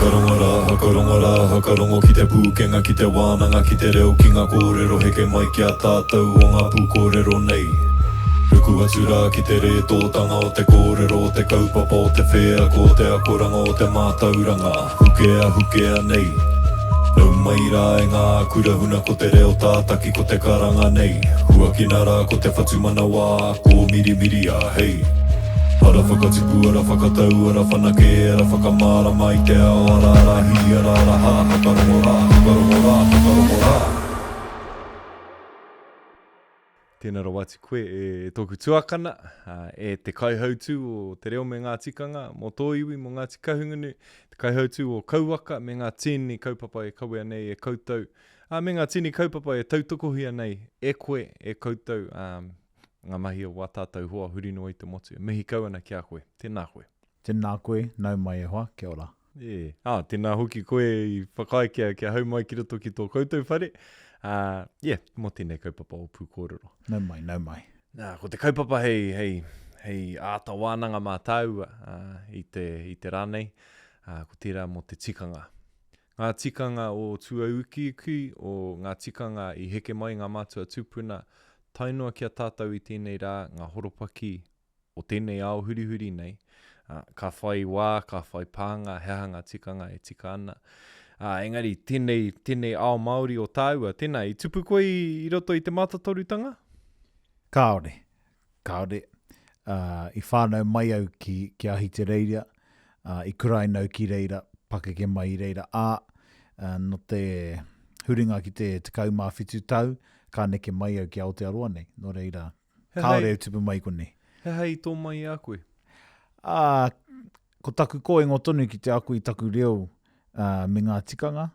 Whakarongo rā, whakarongo rā, whakarongo ki te pūkenga, ki te wānanga, ki te reo, ki ngā kōrero heke mai ki a tātou o ngā pūkōrero nei. Ruku atu rā ki te rētōtanga o te kōrero, o te kaupapa, o te wheako, o te akoranga, o te mātauranga, hukea, hukea nei. Nau mai rā e ngā kura huna ko te reo tātaki ko te karanga nei. Huakina rā ko te whatumanawa kōmirimiria, hei. Ara whakatipu, ara whakatau, ara whanake, ara whakamārama i te ao, ara ara hī, ara ara hā, whakarongo rā, whakarongo rā, whakarongo rā. Tēnā rawa atu koe e tōku tuakana, e te kaihautū o Te Reo me Ngā Tikanga mō tō iwi, mō Ngāti Kahungunu, te kaihautū o Kauwaka me ngā tini kaupapa e kawea nei e koutou, ā, me ngā tini kaupapa e tautokohia nei e koe, e koutou, ā, ngā mahi o wā tātou hoa huri noa i te motu. E mihi kau ana ki a koe. Tēnā koe. Tēnā koe, nau mai e hoa, kia ora. E, ā, tēnā hoki koe i whakaae kia, kia hau mai ki roto ki tō koutou whare, ā, yeah, mō tēnei kaupapa o Pūkōrero. Nau mai, nau mai. Nā, ko te kaupapa hei, hei, hei āta wānanga mā tāua, ā, i te, i te rā nei, ā, ko tērā mō te tikanga. Ngā tikanga o tuaukiuki, o ngā tikanga i heke mai ngā mātua tūpuna, tae noa ki a tātou i tēnei rā, ngā horopaki o tēnei ao hurihuri nei, ā, ka whai wā, ka whai pānga, he aha ngā tikanga e tika ana. Ā, engari, tēnei, tēnei ao Māori o tāua, tēnā, i tupu koe i, i roto i te mātatorutanga? Kāore, kāore. Ā, i whānau mai au ki, ki Ahitereiria, ā, i kuraina au ki reira, pakeke mai i reira, ā, ā, nō te huringa ki te 17 tau, ka neke mai au ki Aotearoa nei, nō reira, Kāore au tupu mai konei. He aha i tō mai i a koe? Ā, ko taku kōingo tonu ki te ako i taku reo ā, me ngā tikanga,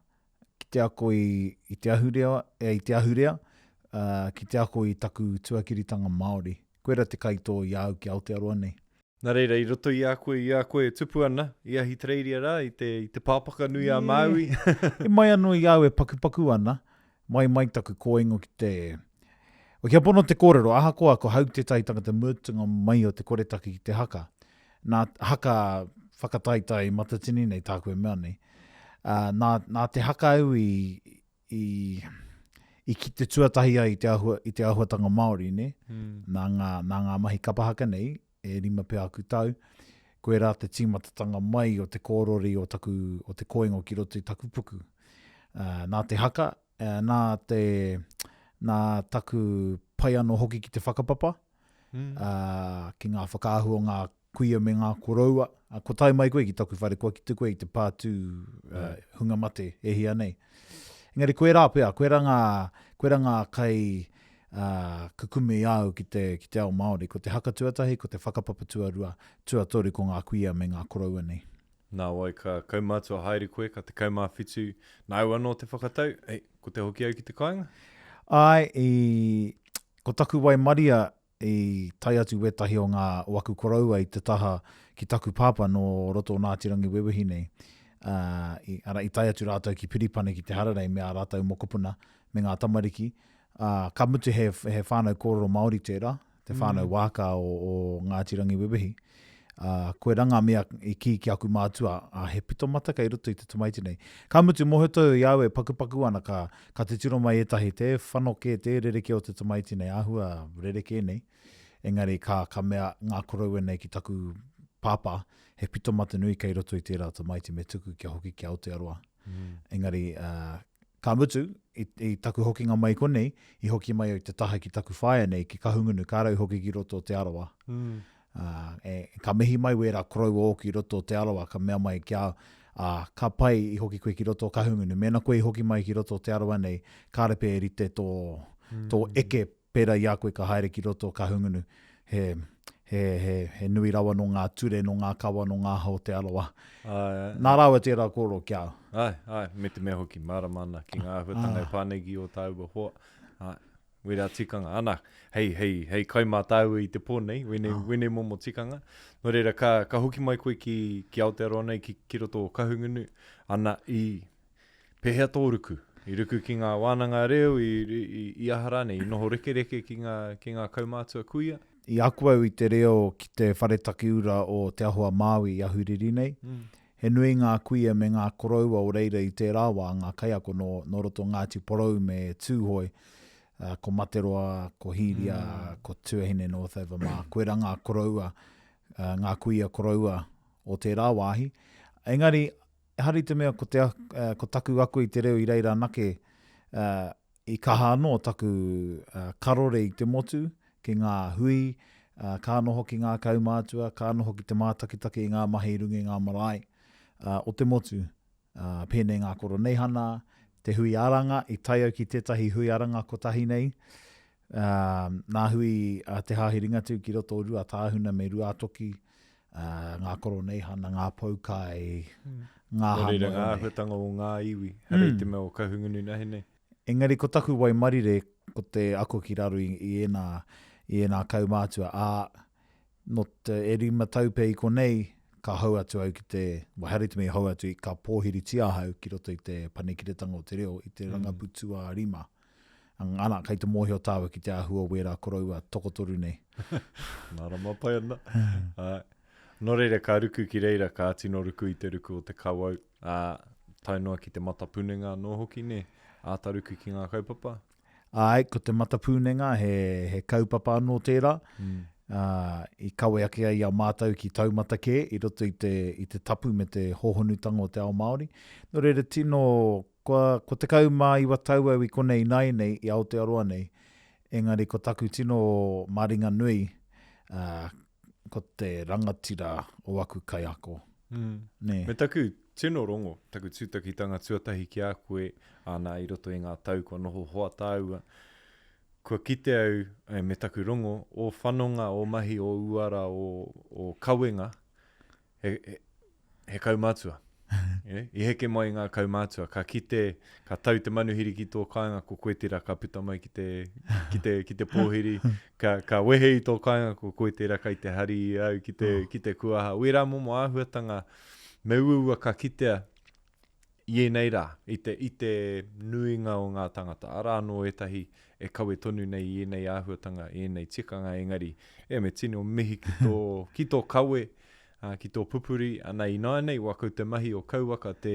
ki te ako i, i te ahurea, e, i te ahurea, ā, ki te ako i taku tuakiritanga Māori. Koira te kaitō i a au ki Aotearoa nei. Nā reira, i roto i a koe, i a koe e tupu ana, i Ahitereiria rā, i te, i te pāpaka nui a Māui. E mai anō i a au e pakupaku ana, mai mai taku kōingo ki te... O kia pono te kōrero, ahakoa ko hau tētahi tangata mutunga mai o te koretake ki te haka, nā haka whakataetae matatini nei tāku e mea nei, ā, nā, nā te haka au i, i, i kite tuatahi ai i te, ahua, i te ahuatanga Māori, ne? Mm. Nā, ngā, nā ngā mahi kapahaka nei, e rima pea aku tau, koirā te tīmatatanga mai o te kōrori o, taku, o te koingo ki roto i taku puku. Uh, nā te haka, uh, nā, te, nā taku pai anō hoki ki te whakapapa, mm. uh, ki ngā whakaahua o ngā kuia me ngā koroua, a, ko tae mai koe ki taku whare, kua kite koe i te pātū uh, hunga mate e hia nei. Engari koe rā pea, koe rā ngā, koe rā ngā kai uh, kukume i a au ki te, ki te ao Māori. Ko te haka tuatahi, ko te whakapapa tuarua, tuatoru ko ngā kuia me ngā koroua nei. Nāwai ka kaumātua haere koe, ka 17, nāu anō te whakatau, ei, ko te hoki au ki te kāinga? Āe, i, ko taku waimaria I tae atu wētahi o ngā, o aku koroua i te taha ki taku pāpā nō roto o Ngāti Rangiwewehi nei, ā, i, arā, i tae atu rātou ki Piripane ki te hararei me ā rātou mokopuna me ngā tamariki, ā, ka mutu he, he whānau kōrero Māori tērā, te whānau Waaka o, o Ngāti Rangiwewehi. Ā, koirā ngā mea i kī ki aku mātua, ā, he pito mata kei roto i te tamaiti nei. Ka mutu, mōhio tau i a au e pakupaku ana, ka, ka titiro mai ētahi, tē whanokē, tē rerekē o te tamaiti nei, āhua rerekē nei. Engari ka, ka mea ngā koroua nei ki taku pāpā, he pito mata nui kei roto i tērā tamaiti me tuku kia hoki ki Aotearoa. Engari, ā, ka mutu, i, i taku hokinga mai konei, i hoki mai au te taha ki taku whaea nei, ki Kahungunu, kāre au hoki ki roto o Te Arawa. Ā, e, ka mihi mai wērā koroua ōku i roto o Te Arawa, ka mea mai ki a au, ā, ka pai i hoki koe ki roto o Kahungunu. Mēnā koe i hoki mai ki roto o Te Arawa nei, kāre pea e rite tō, tō eke pērā i a koe ka haere ki roto o Kahungunu. He, he, he, he nui rawa nō ngā ture, nō ngā kawa, nō ngā aha o Te Arawa. Āe, āe. Nā rāua tērā kōrero ki a au. Āe, āe, me te mea hoki, mārama ana ki ngā āhuatanga e pā nei ki ō tāua hoa. Āe. Wērā tikanga, ana, hei, hei, hei kai mā tāua i te pō nei, wēnei, oh. wēnei momo tikanga. Nō reira, ka, ka hoki mai koe ki, ki Aotearoa nei, ki, ki roto o Kahungunu, ana, i pēhea tō ruku? I ruku ki ngā wānanga reo, i, i, i aha rānei, i noho rekereke ki ngā, ki ngā kaumātua kuia? I ako au i te reo ki te whare takiura o Te Aho a Māui i Ahuriri nei. Mm. He nui ngā kuia me ngā koroua o reira i tērā wā, ngā kaiako nō, nō roto Ngāti Porou me Tūhoe, ā, ko Materoa, ko Hīria, ko Tuahine Northover mā, koirā ngā koroua, ā, ngā kuia koroua o tērā wāhi. Engari, ehara i te mea ko te, ā, ko taku ako i te reo i reira anake, ā, I kaha anō taku karore i te motu ki ngā hui, ka noho ki ngā kaumātua, ka noho ki te mātakitaki i ngā mahi i runga i ngā marae o te motu, pēnei ngā Koroneihana, te hui aranga, i tae au ki tētahi hui aranga kotahi nei, nā hui a Te Hāhi Ringatū ki roto o Ruatāhuna me Ruātoki, ngā Koroneihana, ngā poukai, ngā Nō reira, ngā āhuatanga o ngā iwi, hara i te mea o Kahungunu nahi nei. Engari ko taku waimarire ko te ako ki raro i, i ēnā, i ēnā kaumātua, ā, nō te, e rima tau pea i konei, ka hou atu au ki te, well, ehara i te mea i hou atu, ka pōhiritia ahau ki roto i te panekiretanga o te reo, i te rangapu tuarima. Ana, kei te mōhio tāua ki te āhua o wērā koroua tokotoru nei. Mārama pai ana. Āe. Nō reira, ka ruku ki reira, ka tino ruku i te ruku o te kawau, ā, tae noa ki te matapunenga anō hoki, nē? Āta ruku ki ngā kaupapa? Āe, ko te matapunenga he, he kaupapa anō tērā, ā, i kawe ake ai i a mātou ki taumata kē i roto i te, i te tapu me te hōhonutanga o te ao Māori. Nō reira, tino, kua, kua 19 tau au i konei ināianei, i Aotearoa nei, engari ko taku tino maringanui, ā, ko te rangatira o aku kaiako. Mm. Nē. Me taku tino rongo, taku tūtakitanga tuatahi ki a koe, āna, i roto i ngā tau kua noho hoa tāua, kua kite au, e, me taku rongo, ō whanonga, ō mahi, ō uara, ō, ō kawenga, he, he, he kaumātua. Yeah? I heke mai ngā kaumātua, ka kite, ka tau te manuhiri ki tō kāinga, ko koe tērā ka puta mai ki te, ki te, ki te pōhiri, ka, ka wehe i tō kāinga, ko koe tērā kai te hari i au ki te, oh. ki te kuaha. Wērā momo āhuatanga, me uaua ka kitea i ēnei rā, i te, i te nuinga o ngā tāngata. Arā anō ētahi e kawe tonu nei i ēnei āhuatanga, i ēnei tikanga, engari, e, me tino mihi ki tō, ki tō kawe, ā, ki tō pupuri, ana ināianei wā kau te mahi o Kauwaka te,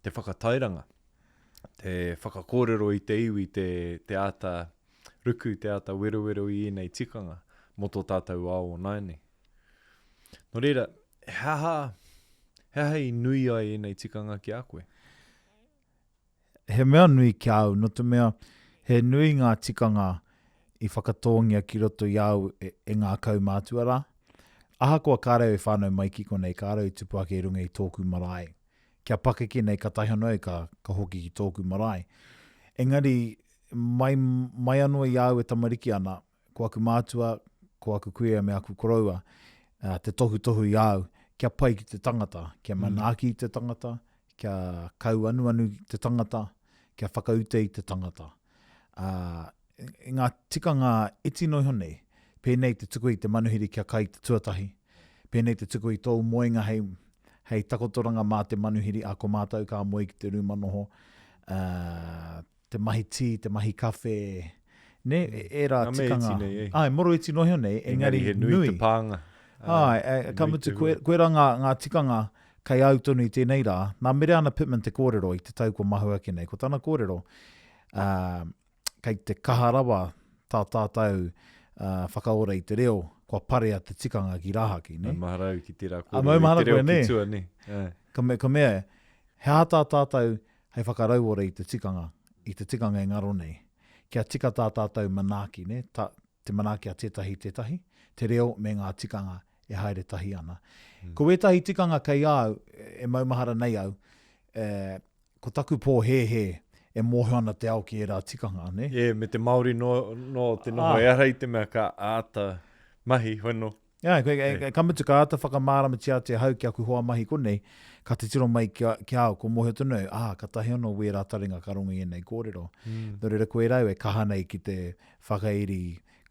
te whakatairanga, te whakakōrero i te iwi, te, te āta ruku, te āta werowero i ēnei tikanga mō tō tātou ao o nāianei. Nō reira, he aha, he aha i nui ai ēnei tikanga ki a koe? He mea nui ki a au, nō te mea he nui ngā tikanga i whakatōngia ki roto i a au e, e ngā kaumātua rā. Ahakoa kāre au i whānau mai ki konei, kāre au i tupu ake i runga i tōku marae. Kia pakeke nei, katahi anō au ka, ka hoki ki tōku marae. Engari, mai, mai anō i a au e tamariki ana, ko aku mātua, ko aku kuia me aku koroua, te tohutohu i a au, kia pai ki te tangata, kia mm. manaaki i te tangata, kia kauanuanu te tangata, kia whakaute i te tangata. Uh, ngā tikanga iti noa iho nei, pēnei te tuku i te manuhiri kia kai te tuatahi, pēnei te tuku i tōu moenga hei, hei takotoranga mā te manuhiri, a ko mātou ka moe ki te rūma noho, uh, te mahi tī, te mahi kawhe, nē, ērā Ngā mea tikanga. iti nei, e. Āe, moro iti noa iho nei, Engari engari he nui nui. te pānga. Āe, e, ka nui mutu, te koe, hua. koirā ngā, ngā tikanga kei au tonu i tēnei rā. Nā Mereana Pitman te kōrero i te tau kua mahue ake nei. Ko tana kōrero, ā, kei te kaha rawa tā tātou ā, whakaora i te reo, kua parea te tikanga ki rāhaki, nē? Maumahara au ki tērā Ā, kōrero i maumahara te reo koe, nē? ki tua, nē? Āe. Ka mea, ka mea, he aha tā tātou hei whakarauora i te tikanga, i te tikanga e ngaro nei. Kia tika tā tātou manaaki, nē, tā, te manaaki a tētahi i tētahi, te reo me ngā tikanga e haere tahi ana. Mm. Ko ētahi tikanga kei a au, e maumahara nei au, e, ko taku pōhēhē e mōhio ana te ao ki ērā tikanga, nē? E, me te Māori noa, noa o te noho, ah. ehara i te mea ka āta mahi, hono, Āe, koe, e, ka mutu, ka āta whakamāramatia atu e hau ki aku hoa mahi konei, ka titiro mai ki a, ki a au, kua mōhio tonu au, ā, katahi anō wērā taringa ka rongo i ēnei kōrero. Mm. Nō reira, koirā au e kaha nei ki te whakairi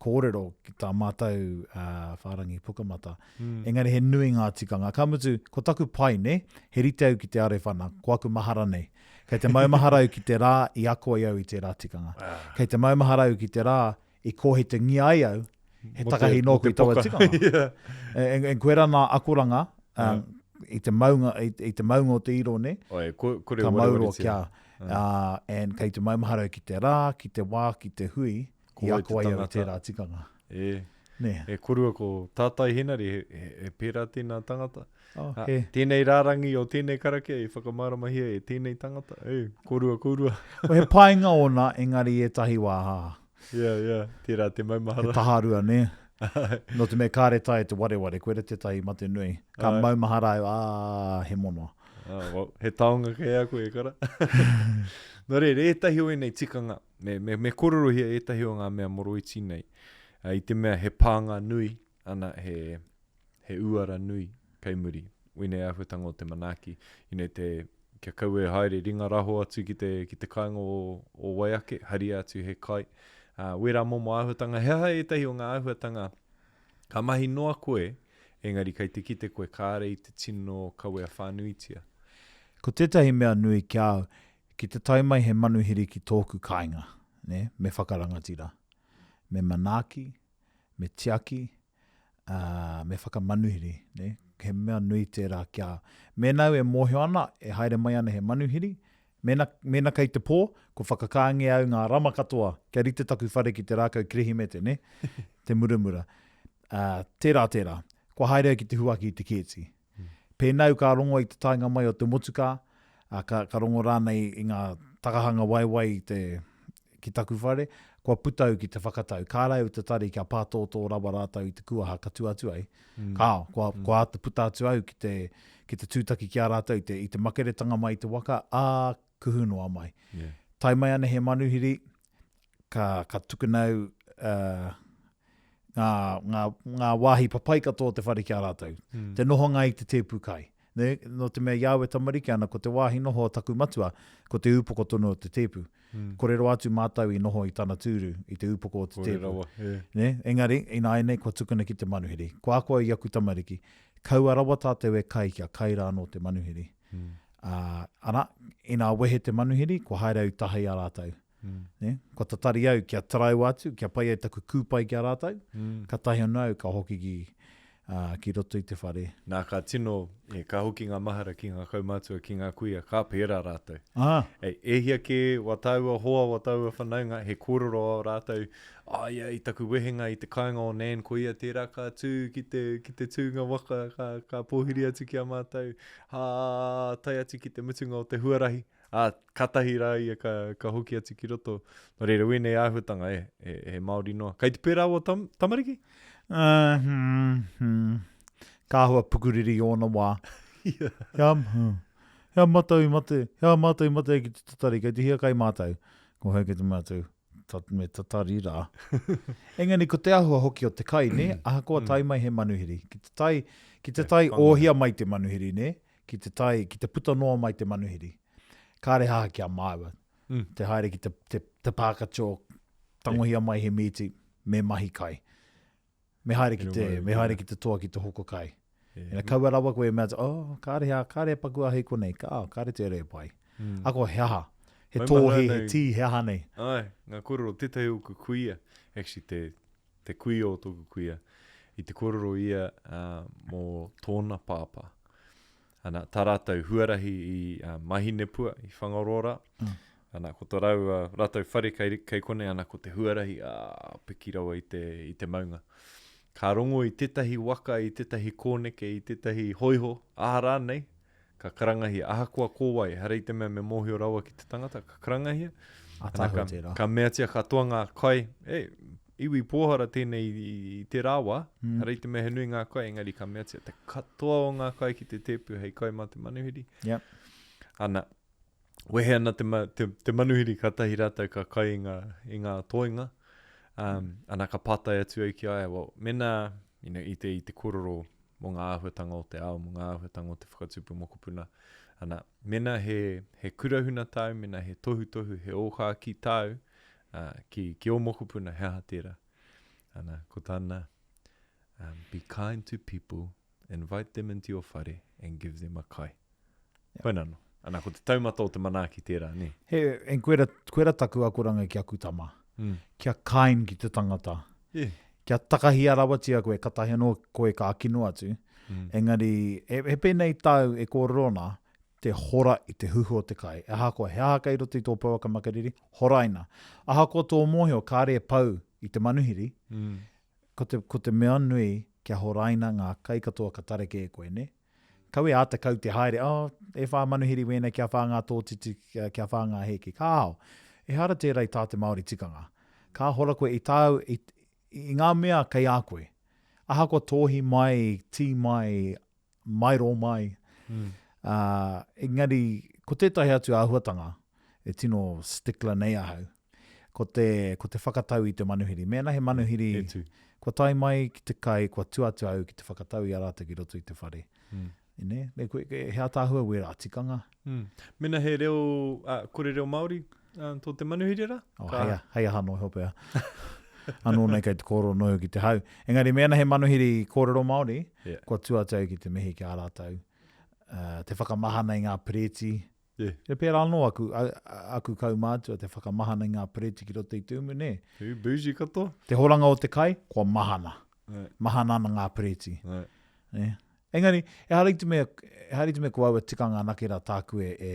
kōrero ki tā mātou uh, whārangi pukamata. Mm. Engari he nui ngā tikanga. Ka mutu, ko taku pai, ne, he rite au ki te arewhana, ko aku mahara nei. Kei te maumahara au ki te rā i ako ai au i tērā tikanga. Ah. Kei te maumahara au ki te rā i kōhetengia ai au, he takahi nōku i taua tikanga. yeah. E, e, e koera nā akoranga, uh, yeah. i te maunga, i, i te maunga o te iro, ne? Oi, ko, kore ka mauroa kia, uh, and kei te maumahara ki te rā, ki te wā, ki te hui, ko i ako ai au i tērā tikanga. E, ne. E korua ko Tātai Henare, he, he, he pērā tēnā tangata. Oh, he. Tēnei rārangi o tēnei karakia i whakamāramahia e tēnei tangata. E, korua, korua. Well, he painga ōna, engari ētahi wā, ha. Yeah, yeah, tērā te maumahara. He taharua, nē? Nō te mea kāre taea te wareware, koira tētahi mate nui. Ka Āe. maumahara au, ā, he monoa. Ah, well, he taonga kei a koe, e kara. Nō reira, ētahi o ēnei tikanga, me, me, me kōrerohia ētahi o ngā mea moroiti nei, uh, i te mea he pānga nui, ana, he, he uara nui kei muri. Wēnei āhuatanga o te manaaki, you know, te, kia kaua e haere ringa raho atu ki te, ki te kāinga o, o wai ake, haria atu he kai. Ā, wērā momo āhuatanga, he aha ētahi o ngā āhuatanga ka mahi noa koe, engari kei te kite koe kāre i te tino kawea whānuitia? Ko tētahi mea nui ki a au, ki te tae mai he manuhiri ki tōku kāinga, nē, me whakarangatira, me manaaki, me tiaki, ā, me whakamanuhiri, nē, he mea nui tērā kia, mēnā au e mōhio ana, e haere mai ana he manuhiri, mēnā, mēnā kei te pō, kua whakakāngia au ngā rama katoa, kia rite taku whare ki te rākau Kirihimete, nē, te muramura. Ā, tērā, tērā. Kua haere au ki te huaki i te kēti. Pēnā au ka rongo i te taenga mai o te motukā, ā, ka, ka rongo rānei i ngā takahanga waewae i te, ki taku whare, kua puta au ki te whakatau. Kāre au te tari kia pātōtō rawa rātou i te kuaha ka tū atu ai. Mm. Kāo, kua, mm. kua āta puta atu au ki te, ki te tūtaki ki a rātou i te, i te makeretanga mai i te waka, ā, kuhu noa mai. Yeah. Tae mai ana he manuhiri, ka, ka tukuna au uh, ngā, ngā, ngā wāhi papai katoa o te whare ki a rātou. Mm. Te nohonga i te tēpu kai. Ne, nō te mea i a au e tamariki ana, ko te wāhi noho o taku matua, ko te ūpoko tonu o te tēpu. Mm. Kore rawa atu mātou i noho i tana tūru, i te ūpoko o te Kore tēpu. rawa, yeah. Ne? Engari, ināianei kua tukuna ki te manuhiri. Kua ako au i aku tamariki, kaua rawa tātou e kai kia kai rā anō te manuhiri. Mm. Ā, ana, inā wehe te manuhiri, kua haere au taha i a rātou. Mm. Ne? Kua tatari au kia taraiwa atu, kia pai ai taku kūpai ki a rātou, mm. katahi anō au ka hoki ki, uh, ki roto i te whare. Nā, ka tino, e, ka hoki ngā mahara ki ngā kaumātua, ki ngā kuia, ka pērā rātou. Ah. E, e hia kē, wa tāua hoa, wa tāua whanaunga, he kōrero ao rātou, ah, ia, i taku wehenga i te kāinga o Nan, ko ia tērā ka tū ki te, ki te tūnga waka, ka, ka pōhiri atu ki a mātou, hā, tae atu ki te mutunga o te huarahi. Ā, kātahi rā ia ka, ka hoki atu ki roto. Nō reira, wēnei āhuatanga, e, he, he Māori noa. Kei te pērā wā tam, tamariki? Uh, hmm, hmm. Ka āhua pukuriri i ōna wā. yeah. Hea, hmm. hea mātou i mate, hea mātou i mate ki te tatari, kei te hiakai mātou. Ko hau kei te mātou, tat, me tatari rā. Engari ko te āhua hoki o te kai, nē? Ahakoa tae mai he manuhiri. Ki te tae, ki te tae ōhia mai te manuhiri, nē? ki te tae, ki te puta noa mai te manuhiri. Kāre haha ki a māua. Mm. Te haere ki te, te, te pāka chalk, tangohia mai he mīti, me mahi kai. Me haere ki te, me haere ki te toa ki te hoko kai. Yeah. Ina kaua rawa koe e mea atu, oh, kāre hea, kāre he paku ahi konei, ka, oh, kāre tērā e pai. Mm. Ako, he aha? He Maumahara tōhi, he nei. tī, he aha nei? Ai, ngā kōrero, tētahi o ku kuia, actually te, te kuia o tōku kuia, i te kōrero ia uh, mō tōna pāpā. Ana, tā rātou huarahi i uh, Mahinepua, i Whangaroa rā. Mm. Ana, ko tā rāua, rātou whare kei, kei konei, ana, ko te huarahi, ā, piki rawa i te, i te maunga. Ka rongo i tētahi waka, i tētahi kōneke, i tētahi hōiho, aha rānei, ka karangahia, ahakoa ko wai, ehara i te mea me mōhio rawa ki te tangata, ka karangahia. Ataahua ka, tērā. Ka meatia katoa ngā kai, e, iwi pōhara tēnei i, i tērā wā, Mm. ehara i te mea he nui ngā kai, engari ka meatia te katoa o ngā kai ki te tēpu hei kai mā te manuhiri. Yep. Ana, wehe ana te, ma, te, te manuhiri kātahi rātou ka kai i ngā, i ngā toenga. Um, ana ka pātai atu au ki a ia, well, mena, you know, i te, i te korero mō ngā āhuatanga o te ao, mō ngā āhuatanga o te whakatupu mokopuna. Ana, mena he, he kurahuna tāu, mena he tohutohu, he ōhākī tāu, uh, ki, ki ō mokopuna, he aha tērā? Ana, ko tāna, um, be kind to people, invite them into your whare and give them a kai. Yep. Koina no. Ana, ko te taumata o te manaaki tērā, nē? He, and koira, koira taku akoranga ki aku tama. Mm. Kia kind ki te tangata. Yeah. Kia takahia rawatia koe, katahi anō koe ka kino atu. Engari, he, he pēnei tāu e kōrero ana, te hora i te huhu o te kai. Ahakoa he aha kei roto i tō pouaka makariri, horaina. Ahakoa tō mōhio kāre e pau i te manuhiri, ko te, ko te mea nui kia horaina ngā kai katoa ka tareke e koe, nē? Kaua e āta kau te haere, oh, e whā manuhiri wēnei, kia whā ngā tōtiti, kia whā ngā hēki. Kāo! Ehara tērā i tā te Māori tikanga. Ka hora koe i tāu, i, i ngā mea kei a koe. Ahakoa tōhi mai, tī mai, maero mai, ā, engari, ko tētahi atu āhuatanga e tino stickler nei ahau, ko te, ko te whakatau i te manuhiri. Mēnā he manuhiri E tū. kua tae mai ki te kai, kua tū atu au ki te whakatau i a rātou ki roto i te whare. Nē, me koe, he ātaahua wērā tikanga. Mm. Mēnā he reo, ā, kore reo Māori, ā, tō te manuhiri rā? Oh, ka... hei, hei aha noa iho pea. Anō nei kei te kōrero noa iho ki te hau. Engari mēnā he manuhiri kōrero Māori, yeah. kua tū atu au ki te mihi ki a rātou. Uh, te whakamahana i ngā perēti. Yeah. He pērā anō aku, a, aku kaumātua te whakamahana i ngā perēti ki roto i te umu, nē? Hū, bougie katoa. Te horanga o te kai, kua mahana. Right. Mahana ana ngā perēti. Right. Nē? Engari, ehara i te mea, ehara i te mea ko aua tikanga anake rā tāku e, e,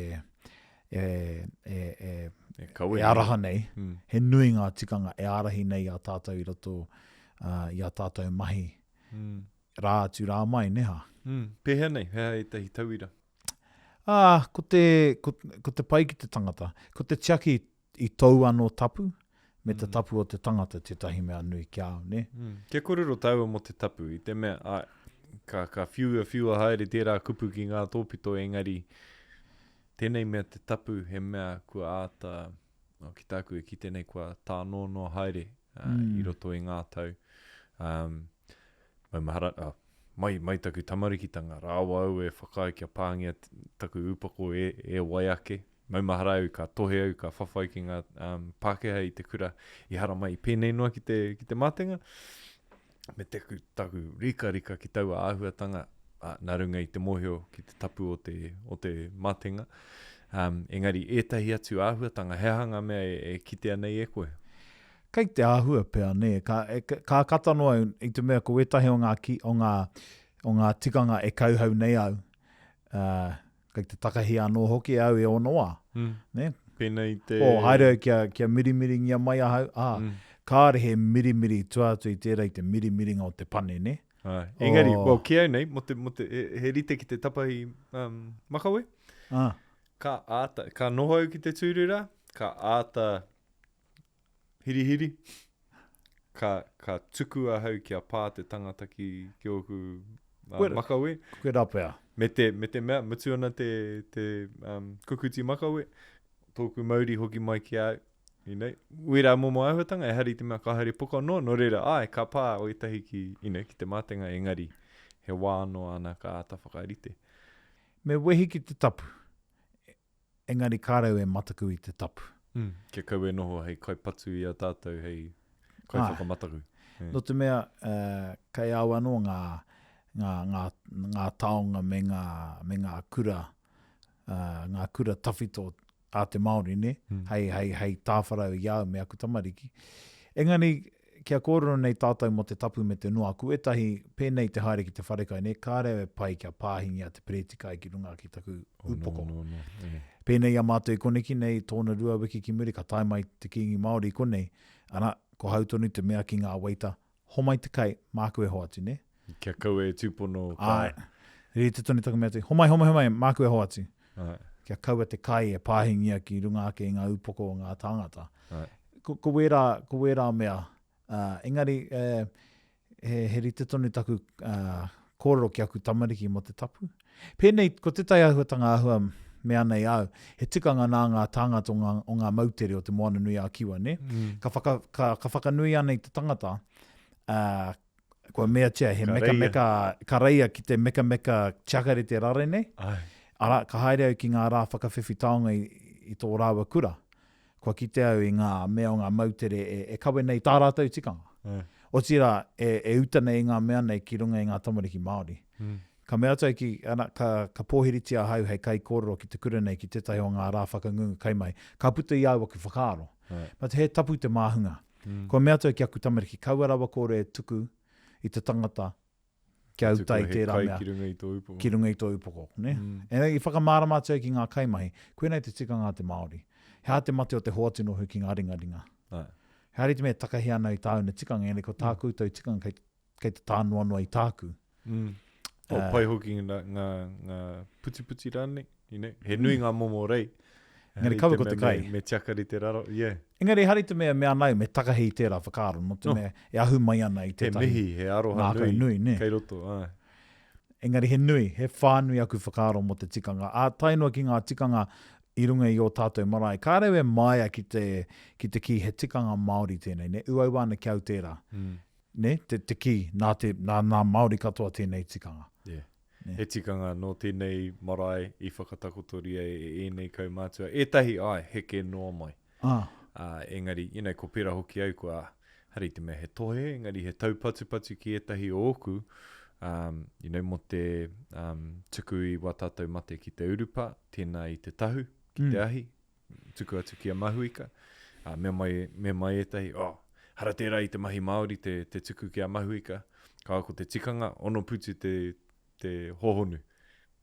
e, e, e, e, kawe e araha nei. Mm. He nui ngā tikanga e ārahi nei i a tātou i roto uh, i a tātou mahi mm. rā atu rā mai, ne hā? Mm. Pēhea nei? He aha ētahi tauira? Ā, ko te, ko, ko te pai ki te tangata, ko te tiaki i tōu anō tapu, me te tapu o te tangata tētahi mea nui ki a au, nē? Mm. Kia kōrero tāua mō te tapu, i te mea, āe, ka, ka whiua whiua haere tērā kupu ki ngā tōpito, engari, tēnei mea te tapu he mea kua āta, oh, ki tāku e kite nei, kua tānoanoa haere uh, mm. i roto i ngā tau. Um, maumahara, oh, mai, mai taku tamarikitanga, rāua au e whakaae kia pāngia taku upoko e, e wai ake. Maumahara au, ka tohe au, ka whawhai ki ngā um, Pākehā i te kura i haramai i pēnei noa ki te, ki te mātenga. Me taku, taku rikarika ki taua āhuatanga, ā, nā runga i te mōhio ki te tapu o te, o te mātenga. Um, engari ētahi atu āhuatanga, he aha ngā mea e, e kitea nei e koe? Kei te āhua pea, nē, ka, e, ka kata noa au i te mea ko ētahi o ngā, ki, o ngā, o ngā tikanga e kauhau nei au, uh, kei te takahi anō hoki au e ōna wā. Mm. Nē? Pēnei te... O, haere au kia, kia mirimiringia mai ahau, ā, mm. kāre he mirimiri tua atu i tērā i te mirimiringa o te pane, nē? Ai. Engari, oh. well, ki au nei, mo te, mo te, he, he rite ki te tapahi um, makawe. Ah. Ka āta, ka noho au ki te tūru rā, ka āta Hirihiri, ka, ka tuku ahau kia pā te tangata ki, ki ōku uh, makawe. Koe rā pea. Me te, me te mea, mutu ana te, te um, kukuti makawe, tōku mauri hoki mai ki a au. You know, wērā momo āhuatanga, ehara i te mea ka haere poka noa, nō reira, āe, ka pā o ētahi ki, you know, ki te mātenga, engari, he wā anō āna ka āta whakarite. Me wehi ki te tapu. Engari kāre au e mataku i te tapu. Mm, kia kaua e noho hei kaipatu i a tātou, hei kaiwhakamataku. Āe. Nō te mea, kei a au anō ngā, ngā, ngā, ngā taonga me ngā, me ngā kura, ngā kura tawhito a te Māori, nē? Hei, hei, hei tāwharau i a au me aku tamariki. Engari, Kia kōrero nei tātou mō te tapu me te noa, ko ētahi pēnei te haere ki te wharekai nei, kāre au e pai kia pāhingia te pereti kai ki runga ki taku upoko. Oh, no, no, no. E. Pēnei i a mātou i koneki nei, tōna rua wiki ki muri, ka tae mai te Kīngi Māori i konei, ana, ko hau tonu te mea ki ngā waiter, homai te kai, māku e hoatu, nē? Kia kaua e tūpono ka... Āe. Rite tonu taku mea atu, homai, homai, homai, māku e hoatu. Āe. Kia kaua te kai e pāhingia ki runga ake i ngā upoko o ngā tāngata. Āe. Ko, ko wērā, ko wērā mea. Uh, engari, eh, he, he rite tonu taku uh, kōrero ki aku tamariki mō te tapu. Pēnei, ko tētahi āhuatanga āhua mea nei au, he tikanga nā ngā tāngata o ngā, o ngā moutere o Te Moana-nui-a-Kiwa, nē? Mm. Ka, whaka, ka, ka whakanuia nei te tangata, uh, Kua meatia he Ka reia. mekameka, ka reia ki te mekameka tiakarete rare nei. Ai. Arā, ka haere au ki ngā rā whakawhiwhi taonga i, i tō rāua kura. Kua kite au i ngā mea o ngā moutere e, e kawe nei tā rātou tikanga. Ai. Otirā, e, e uta nei i ngā mea nei ki runga i ngā tamariki Māori. Mm. Ka mea atu au ki, ana, ka, ka pōhiritia ahau hei kaikōrero ki te kura nei ki tētahi o ngā rā whakangungu kaimahi. Ka puta i a au aku whakaaro. Ai. But he tapu te māhunga. Mm. Kua mea atu au ki aku tamariki, kaua rawa kōrero e tuku i te tangata Kia uta i tērā mea. Ki runga i tō upoko. Ki runga i tō upoko, ne? Mm. Engari i whakamārama atu au ki ngā kaimahi, koinei te tikanga a te Māori. He aha te mate o te hoatu noho ki ngā ringaringa? Ai. He aha te mea e takahi ana i tāu na tikanga, engari ko tā mm. koutou tikanga kei, kei te tānoanoa i tāku. Mm. Oh, uh, pai hoki ngā, ngā, ngā putiputi rānei, you know? He nui mm. ngā momo rei. Engari kaua ko te kai. Me, me tiakari te raro, yeah. Engari hari te mea mea nau, me takahi i tērā whakaaro, no te no. mea e ahu mai ana i tētahi. He mihi, he aroha nui, nui ne? kei roto, ai. Engari he nui, he whānui aku whakaaro mō te tikanga. Ā, tae noa ki ngā tikanga i runga i ō tātou marae. Kāre au e māia ki te, ki te kī he tikanga Māori tēnei, ne? Uaua ana ki au tērā. Mm. Ne? Te, te kī, nā te, nā, nā Māori katoa tēnei tikanga. Yeah. Ne? He tikanga nō tēnei marae i whakatakotoria e ēnei kaumātua. Ētahi, āe, heke noa mai. Ah. Ā, engari, you know, ko pērā hoki au, kua, hari te mea he tohe, engari he taupatupatu ki ētahi o ōku, um, you know, mō te um, tuku i wā tātou mate ki te urupā, tēnā i te tahu, ki mm. te ahi, tuku atu ki a Mahuika. Ā, mea mai, mea mai ētahi, oh, hara tērā i te mahi Māori te, te tuku ki a Mahuika. Ka ko te tikanga, ono putu te, te hohonu,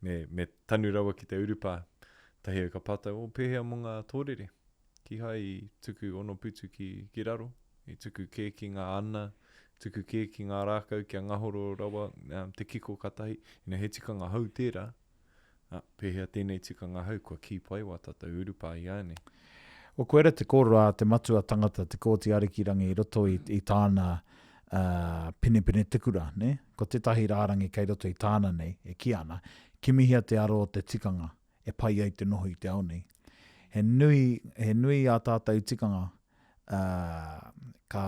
me, me tanu rawa ki te urupā. Tahi au ka pātai, oh, pēhea mō ngā tōrere? Kihai i tuku ono putu ki, ki raro, i tuku kē ki ngā ana, tuku kē ki ngā rākau kia ngahoro rawa um, te kiko ka tahi. You know, he tikanga hou tērā, Ā, pēhea tēnei tikanga hou kua kī pai wā tātou urupā i ānei? Well, koira te kōrero a te matua tangata, Te Kooti Arikirangi i roto i, i tāna uh, pinepine te kura, ne? Ko tētahi rārangi kei roto i tāna nei, e kī ana, kimihia te aro o te tikanga e pai ai te noho i te ao nei. He nui, he nui ā tātou tikanga uh, ka,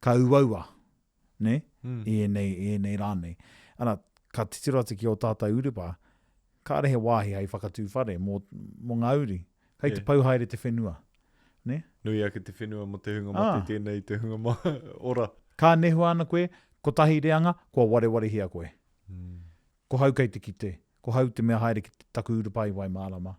ka uaua nē, mm. i ēnei, i ēnei rā nei. Ana, ka titiro atu ki ō tātou urupā, kāre he wāhi hei whakatū whare mō, mō ngā uri. Kei yeah. te pau haere te whenua. Ne? Nui ake te whenua mō te hunga mate ah. tēnei te hunga ma ora. Ka nehua ana koe, kotahi reanga, kua warewarehia koe. Mm. Ko hau kei te kite, ko hau te mea haere ki taku urupā i Waimārama.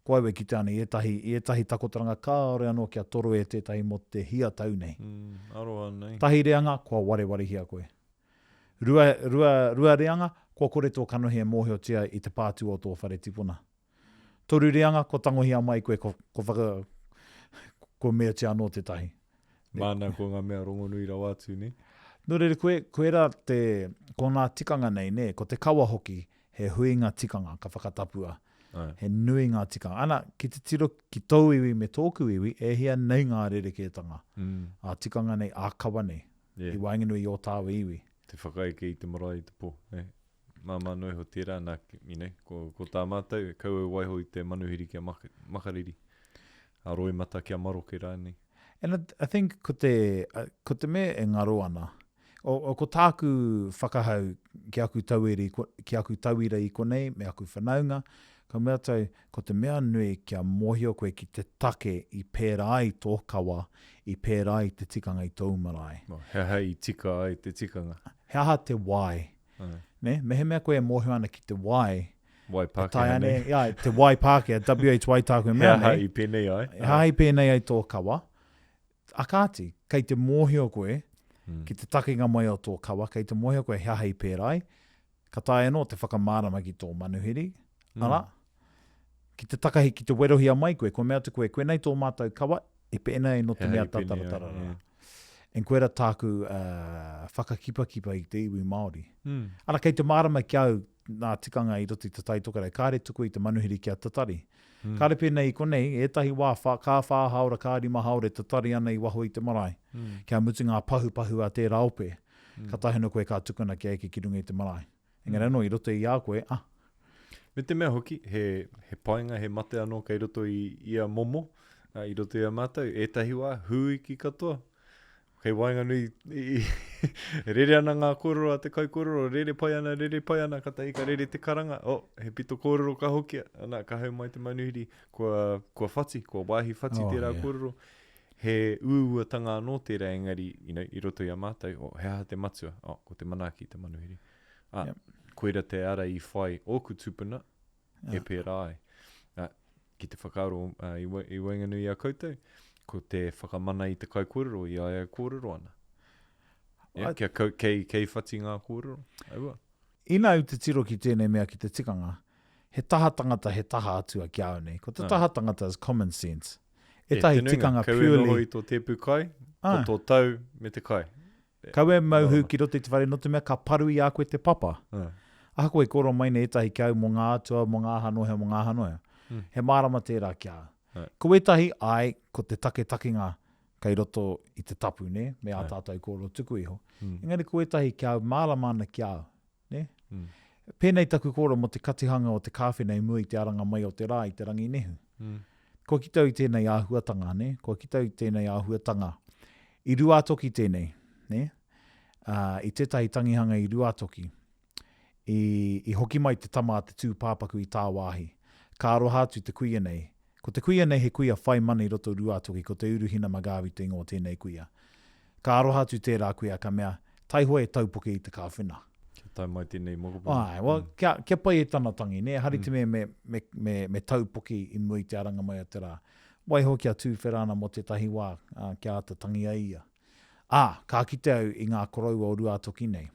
Ko au e kite ana i ētahi, i ētahi takotoranga kāore anō kia toro e tētahi mō te hia tau nei. Mm, aroha nei. Tahi reanga, kua warewarehia koe. Rua, rua, rua reanga, kua kore tō kanohi e mōhiotia i te pātū o tō whare tipuna. Toru reanga, kua tangohia mai koe, kua, kua whaka, kua meatia anō tētahi. Māna ko ngā mea rongonui rawa atu, nē? Nō reira, koe, koirā te, ko ngā tikanga nei, nē, ko te kawa hoki, he huinga tikanga ka whakatapua. Āe. He nui ngā tikanga. Ana, ki te tiro ki tōu iwi me tōku iwi, e hia nei ngā rerekētanga, mm. ā tikanga nei, ā kawa nei, yeah. i waenganui i ō tāua iwi. Te whakaeke i te marae i te pō, nē. Māmā noa iho tērā, nā, you know, ko, ko tā mātou, kaua e waiho i te manuhiri kia maka, makariri, a roimata kia maroke rānei. And I, I think ko te, ko te mea e ngaro ana, o, o, ko tāku whakahau ki aku tauiri, ki aku tauira i konei me aku whanaunga, ka mea tau, ko te mea nui kia mōhio koe ki te take i pērā ai tō kawa, i pērā ai te tikanga i tōu marae. He aha i tika ai te tikanga? He aha te why? Ne? Mehemea koe e mōhio ana ki te wai, Wai Pākehā nei. Ia, te wai Pākehā, WHY tāku e mea nei. He aha i pēnei ai. He aha i pēnei ai tō kawa. A kāti, kei te mōhio koe mm. ki te takenga mai o tō kawa, kei te mōhio koe he aha i pērā ai, ka taea anō te whakamārama ki tō manuhiri, mm. arā, ki te takahi, ki te werohia mai koe, kua mea atu koe, koinei tō mātou kawa, i pēnei nō te mea tataratarara. Yeah. And koira tāku uh, whakakipakipa i te iwi Māori. Mm. Ara, kei te mārama ki au nā tikanga i roto i te Tai Tokerau, kāre tuku i te manuhiri kia tatari. Mm. Kāre pēnei i konei, ētahi wā wha, kā whā hāora, kā rima hāora e tatari ana i waho i te marae. Mm. Kia mutu ngā pahupahu a tērā ope. Mm. Katahi anō koe ka tukuna kia eke ki runga i te marae. Engari anō, i roto i a koe, ah. Me te mea hoki, he, he painga, he mate anō kei roto i ia momo, ā, i roto i a mātou, ētahi wā, hūiki katoa. Kei waenganui, i, i, rere ana ngā kōrero a te kaikōrero, rere pai ana, rere pai ana, katahi ka rere te karanga, oh, he pito kōrero ka hokia, ana, ka hau mai te manuhiri, kua, kua whati, kua wāhi whati oh, tērā yeah. kōrero. He uauatanga anō tērā engari, you know, i roto i a mātou, oh, he aha te matua? Oh, ko te manaaki te manuhiri. Ah, yep. koira te ara i whai ōku tūpuna, yeah. e pērā ai. Ah, ki te whakaaro uh, i, i waenganui i a koutou, ko te whakamana i te kaikōrero i a ia e kōrero ana. Yeah, kia kau, kei, kei whati ngā kōrero. Aua. Ina au te tiro ki tēnei mea ki te tikanga, he taha tangata, he taha atua ki a au nei. Ko te taha tangata is common sense. Ētahi tikanga purely... Kau e noho i tō tēpu kai, ko tō tau me te kai. Kau e mau hū ki roto i te whare nō te mea ka paru i a koe te papa. Ahakoa i kōrero mai nei ētahi ki a au mō ngā atua, mō ngā aha nohea, mō ngā aha nohea. He mārama tērā ki a au. Ko ētahi, āe, ko te taketakenga kei roto i te tapu, nē, me ā tātou kōrero tuku iho. Engari ko ētahi ki a au, mārama ana ki a au, nē. Pēnei taku kōrero mō te katihanga o te kāwhena i mua i te aranga mai o te rā i te rangi nehu. Kua kite au i tēnei āhuatanga, nē, kua kite au i tēnei āhuatanga. I Ruātoki tēnei, nē, ā, i tētahi tangihanga i Ruātoki, i, i hoki mai te tama a te tūpāpaku i tāwāhi. Ka aroha atu te kuia nei. Ko te kuia nei he kuia whai mana i roto o Ruātoki, ko Te Uruhina McGarvey te ingoa o tēnei kuia. Ka aroha atu tērā kuia, ka mea, Taihoa e taupoke i te kāwhena. Kia tae mai tēnei mokopuna. Āe, well, kia, kia pai e tana tangi, nē, ehara i te mea me, me, me, me taupoki i mua i te aranga mai o te rā. Waiho kia tūwhera ana mō tētahi wā, ā, kia āta tangi ai ia. Ā, ka kite au i ngā koroua o Ruātoki nei.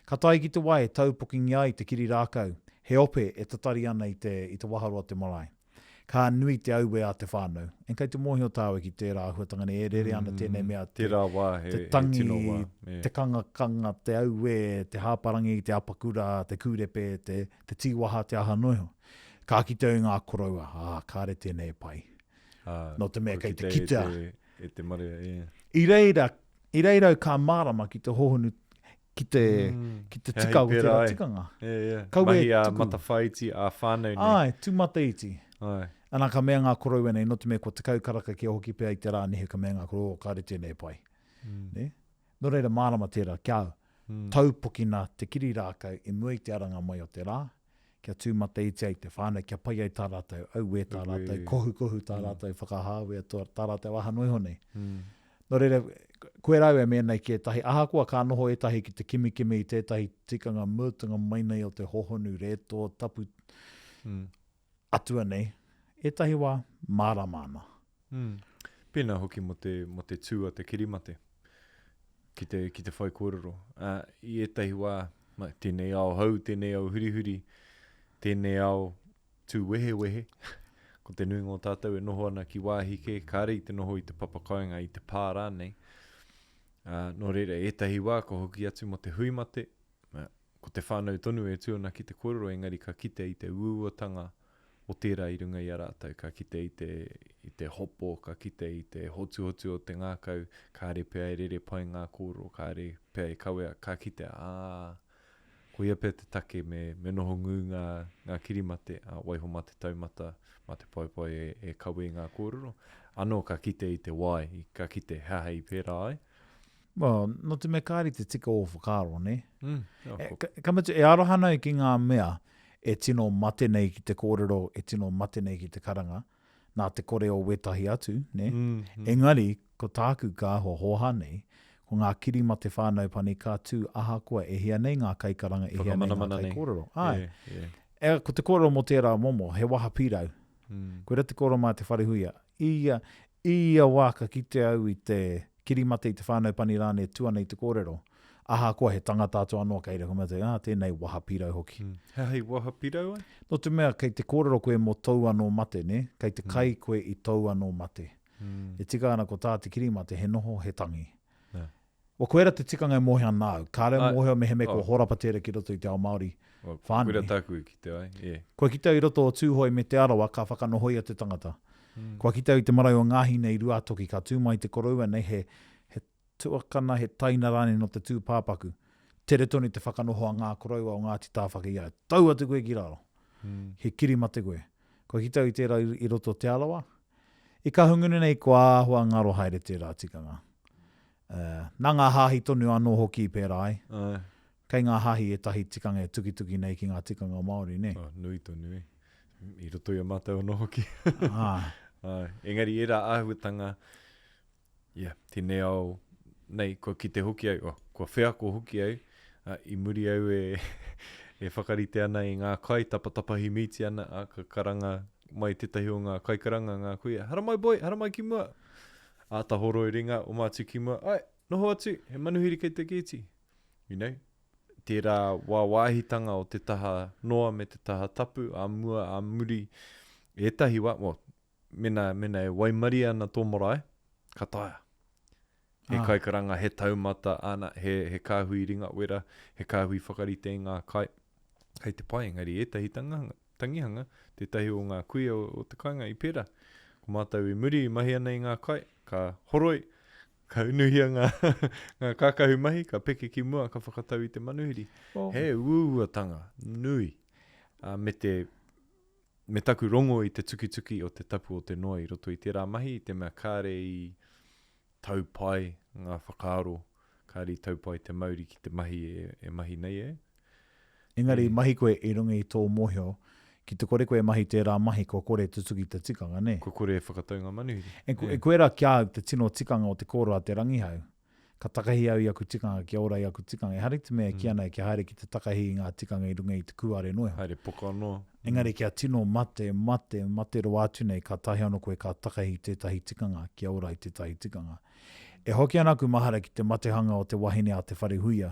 Ka tae ki te wā e taupokingia ai te kiri rākau, he ope e tatari ana i te, i te waharoa te marae. Ka nui te auē a te whānau. And kei te mōhio tāua ki tērā āhuatanga nei, e rere ana tēnei mea te, Tērā wā, he, te tangi, he tino wā. Yeah. te kangakanga, te auē, te hāparangi, te apakura, te kūrepe, te, te tīwaha, te aha noa iho. Ka kite au i ngā koroua, ā, kāre tēnei e pai. Ā, Nō te mea kua kei te kitea e kitea. te, e te marea, yeah. I reira, i reira au ka mārama ki te hōhonu, ki te, ki te He hei tika o pērā tērā ai. tikanga. Yeah, yeah. Kaua e Mahi ā tuku. matawhāiti, ā whānau nei. Āe, tūmataiti. Āe. Ana ka mea ngā koroua nei, nō te mea kua 10 karaka kia hoki pea i te rā nehu, ka mea ngā koroua, oh, kāre tēnei e pai. Nē? Nō reira mārama tērā ki a au. Taupokina te kiri rākau i mua i te aranga mai o te rā, kia tūmataiti ai te whānau, kia pai ai tā rātou auē, tā rātou kohukohu, tā rātou whakahāwea, tā rātou aha noa iho nei. Nō reira, koe rāu e mea nei ki ētahi, ahakoa ka noho ētahi ki te kimikimi i tētahi tikanga mutunga mai nei o te hohonu rētō tapu atua nei, ētahi wā, mārama ana. Pēnā hoki mō te, mō te tū a te kirimate ki te, ki te whaikōrero. Ā, i ētahi wā, mai, tēnei ao hou, tēnei ao hurihuri, tēnei ao tū wehewehe, ko te nuinga o tātou e noho ana ki wāhi kē, kāre i te noho i te papa kāinga, i te pā rānei. Ā, nō reira, ētahi wā ka hoki atu mō te hui mate, ā, ko te whānau tonu e tū ana ki te kōrero, engari ka kite i te uauatanga o tērā i runga i a rātou, ka kite i te, i te hopo, ka kite i te hotuhotu o te ngākau, kāre pea e rere pai ngā kōrero, kāre pea e kawea, ka kitea, ā, koia pea te take me, me noho ngū ngā, ngā kirimate, ā, waiho mā te taumata, mā te paepae e, e kawe i ngā kōrero. Anō ka kite i te wai, ka kite he aha i pērā ai. Well, nō te mea kāre te tika o whakaaro, nē? Mm, oh, e, ka, ka mutu, e aroha ana au ki ngā mea e tino mate nei ki te kōrero, e tino mate nei ki te karanga, nā te kore o wētahi atu, nē? Mm, mm. Engari, ko tāku ka āhua hōhā nei, ko ngā kirimate whānau pani ka tū ahakoa e hia nei ngā kaikaranga, e hia nei ngā kaikōrero. Āe. Yeah, yeah. E, ko te kōrero mō tērā momo, he waha pīrau. Mm. Koira te kōrero mā Te Wharehuia. I ia, I ia wā ka kite au i te kirimate i te whānau pani rānei e tū ana i te kōrero, ahakoa he tangata atu anō kei reira, ka mea atu, ah, tēnei waha pirau hoki. He aha i waha pirau ai? Nō te mea kei te kōrero koe mō tōu anō mate, nē? Kei te kai koe i tōu anō mate. E tika ana ko tā te kirimate he noho, he tangi. Well, koira te tikanga e mōhio ana au. Kāre e mōhio mehemea kua horapa tērā ki roto i te ao Māori whānui. Koira tāku i kite ai, yeah. Kua kite au i roto o Tūhoe me Te Arawa ka whakanohoia te tangata. Kua kite au i te marae o Ngāhine i Ruātoki ka tū mai te koroua nei he, he tuakana, he taina rānei nō te tūpāpaku. Tere tonu te whakanoho a ngā koroua o Ngāti Tāwhaki i a ia. Tau atu koe ki raro. He kirimate koe. Kua kite au i tērā i roto o Te Arawa. I Kahungunu nei kua āhua ngaro haere tērā tikanga. Nā ngā hāhi tonu anō hoki i pērā ai. Āe. Kei ngā hāhi ētahi tikanga e tukituki nei ki ngā tikanga Māori, nē? Oh, nui tonu, e. I roto i a mātou anō hoki. Āe. Āe. Engari ērā āhuatanga, yeah, tēnei ao nei, kua kite hoki au, oh, kua wheako hoki au, ā, i muri au e, e whakarite ana i ngā kai, tapatapahi mīti ana, ā, ka karanga mai tētahi o ngā kaikaranga, ngā kuia, haramai boy, haramai ki mua! Āta horoi ringa, oma atu ki mua, Ae! Noho atu, he manuhiri kei te gēti. You know, tērā wāwāhitanga o te taha noa me te taha tapu, ā mua, ā muri, ētahi wā, well, mena, mena e waimarie ana tō marae, ka taea. He ah. kaikaranga, he taumata, ana, he, he kāhui ringawera, he kāhui whakarite i ngā kai. Kei te pai, engari ētahi tangahanga, tangihanga, tētahi o ngā kuia o, o te kāinga i pērā. Ko mātou i muri i mahi ana i ngā kai, ka horoi, ka unuhia ngā, ngā kākahu mahi, ka peke ki mua, ka whakatau i te manuhiri. Oh. He uauatanga nui uh, me te me taku rongo i te tukituki o te tapu o te noa i roto i tērā mahi, i te mea kāre i tau pai ngā whakaaro, kāre i tau pai te mauri ki te mahi e, e mahi nei e. Engari i mahi koe i runga i tō mōhio, ki te kore koe e mahi tērā mahi kua kore e tutuki te tikanga, nē? Kua kore e whakatau ngā manuhiri. E, e koirā ki a au te tino tikanga o te kōrero a Te Rangihau. Ka takahi au i aku tikanga kia ora i aku tikanga. Ehara i te mea e kī ana kia haere ki te takahi i ngā tikanga i runga i te kūare noa iho. Haere poka noa. Engari kia tino mate, mate, mate rawa atu nei kātahi anō koe ka takahi i tētahi tikanga kia ora i tētahi tikanga. E hoki ana aku mahara ki te matehanga o te wahine a Te Wharehuia.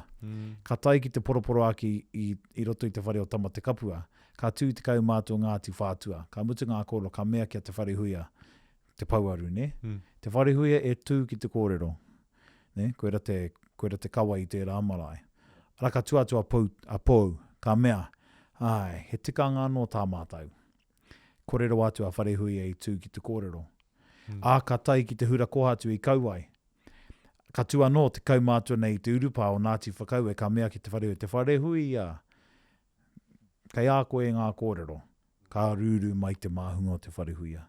Ka tae ki te poroporoāki i, i roto i te whare o Tamatekapua, ka tū te kaumātua o Ngāti Whātua, ka mutu ngā kōrero ka mea ki a Te Wharehuia, te pouaru, nē? Te Wharehuia e tū ki te kōrero, nē? Koira te, koira te kawa i tērā marae. Arā, ka tū atu a Pou, a Pou, ka mea, Āe, he tikanga anō tā mātou. Kore rawa atu a Wharehuia i tū ki te kōrero. Ā, ka tae ki te hura kōhatu i Kauae. Ka tū anō te kaumātua nei i te urupā o Ngāti Whakaue ka mea ki Te Wharehuia, Te Wharehuia, kei a koe ngā kōrero. Ka rūrū mai te māhunga o Te Wharehuia.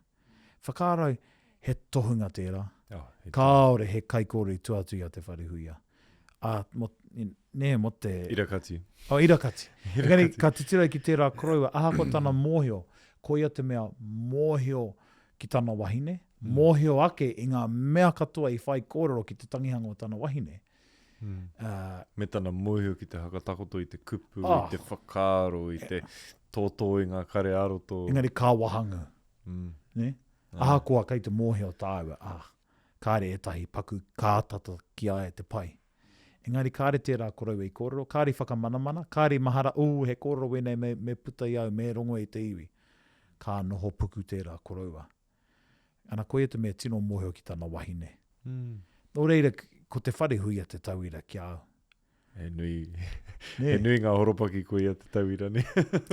Whakaarau, he tohunga tērā. Oh, he Kāore he kaikōrero i tua atu i a Te Wharehuia. Ā, mō, nē, mō te... Irakati. Oh, irakati. irakati. Engari, ka titiro ki tērā koroua, ahakoa tana mōhio, koia te mea mōhio ki tana wahine, mm. mōhio ake i ngā mea katoa i whai kōrero ki te tangihanga o tana wahine. Mm. Uh, Me tana mōhio ki te hakatakoto i te kupu, oh, i te whakaaro, i te tōtō i ngā kare ā-roto. Engari ka wahanga. Mm. Ne? Ah. Ahakoa kei te mōhio tāua, ah, kāre ētahi paku kātata ki a ia te pai. Engari kāre tērā koroua i kōrero, kāre i whakamanamana, kāre i mahara, ū, he kōrero wēnei me, me puta i au, me rongo i te iwi. Ka noho puku tērā koroua. Ana, koia te mea tino mōhio ki tana wahine. Mm. Nō reira, ko te wharehuia te tauira ki a au. He nui, he nui ngā horopaki ko ia te tauira nei.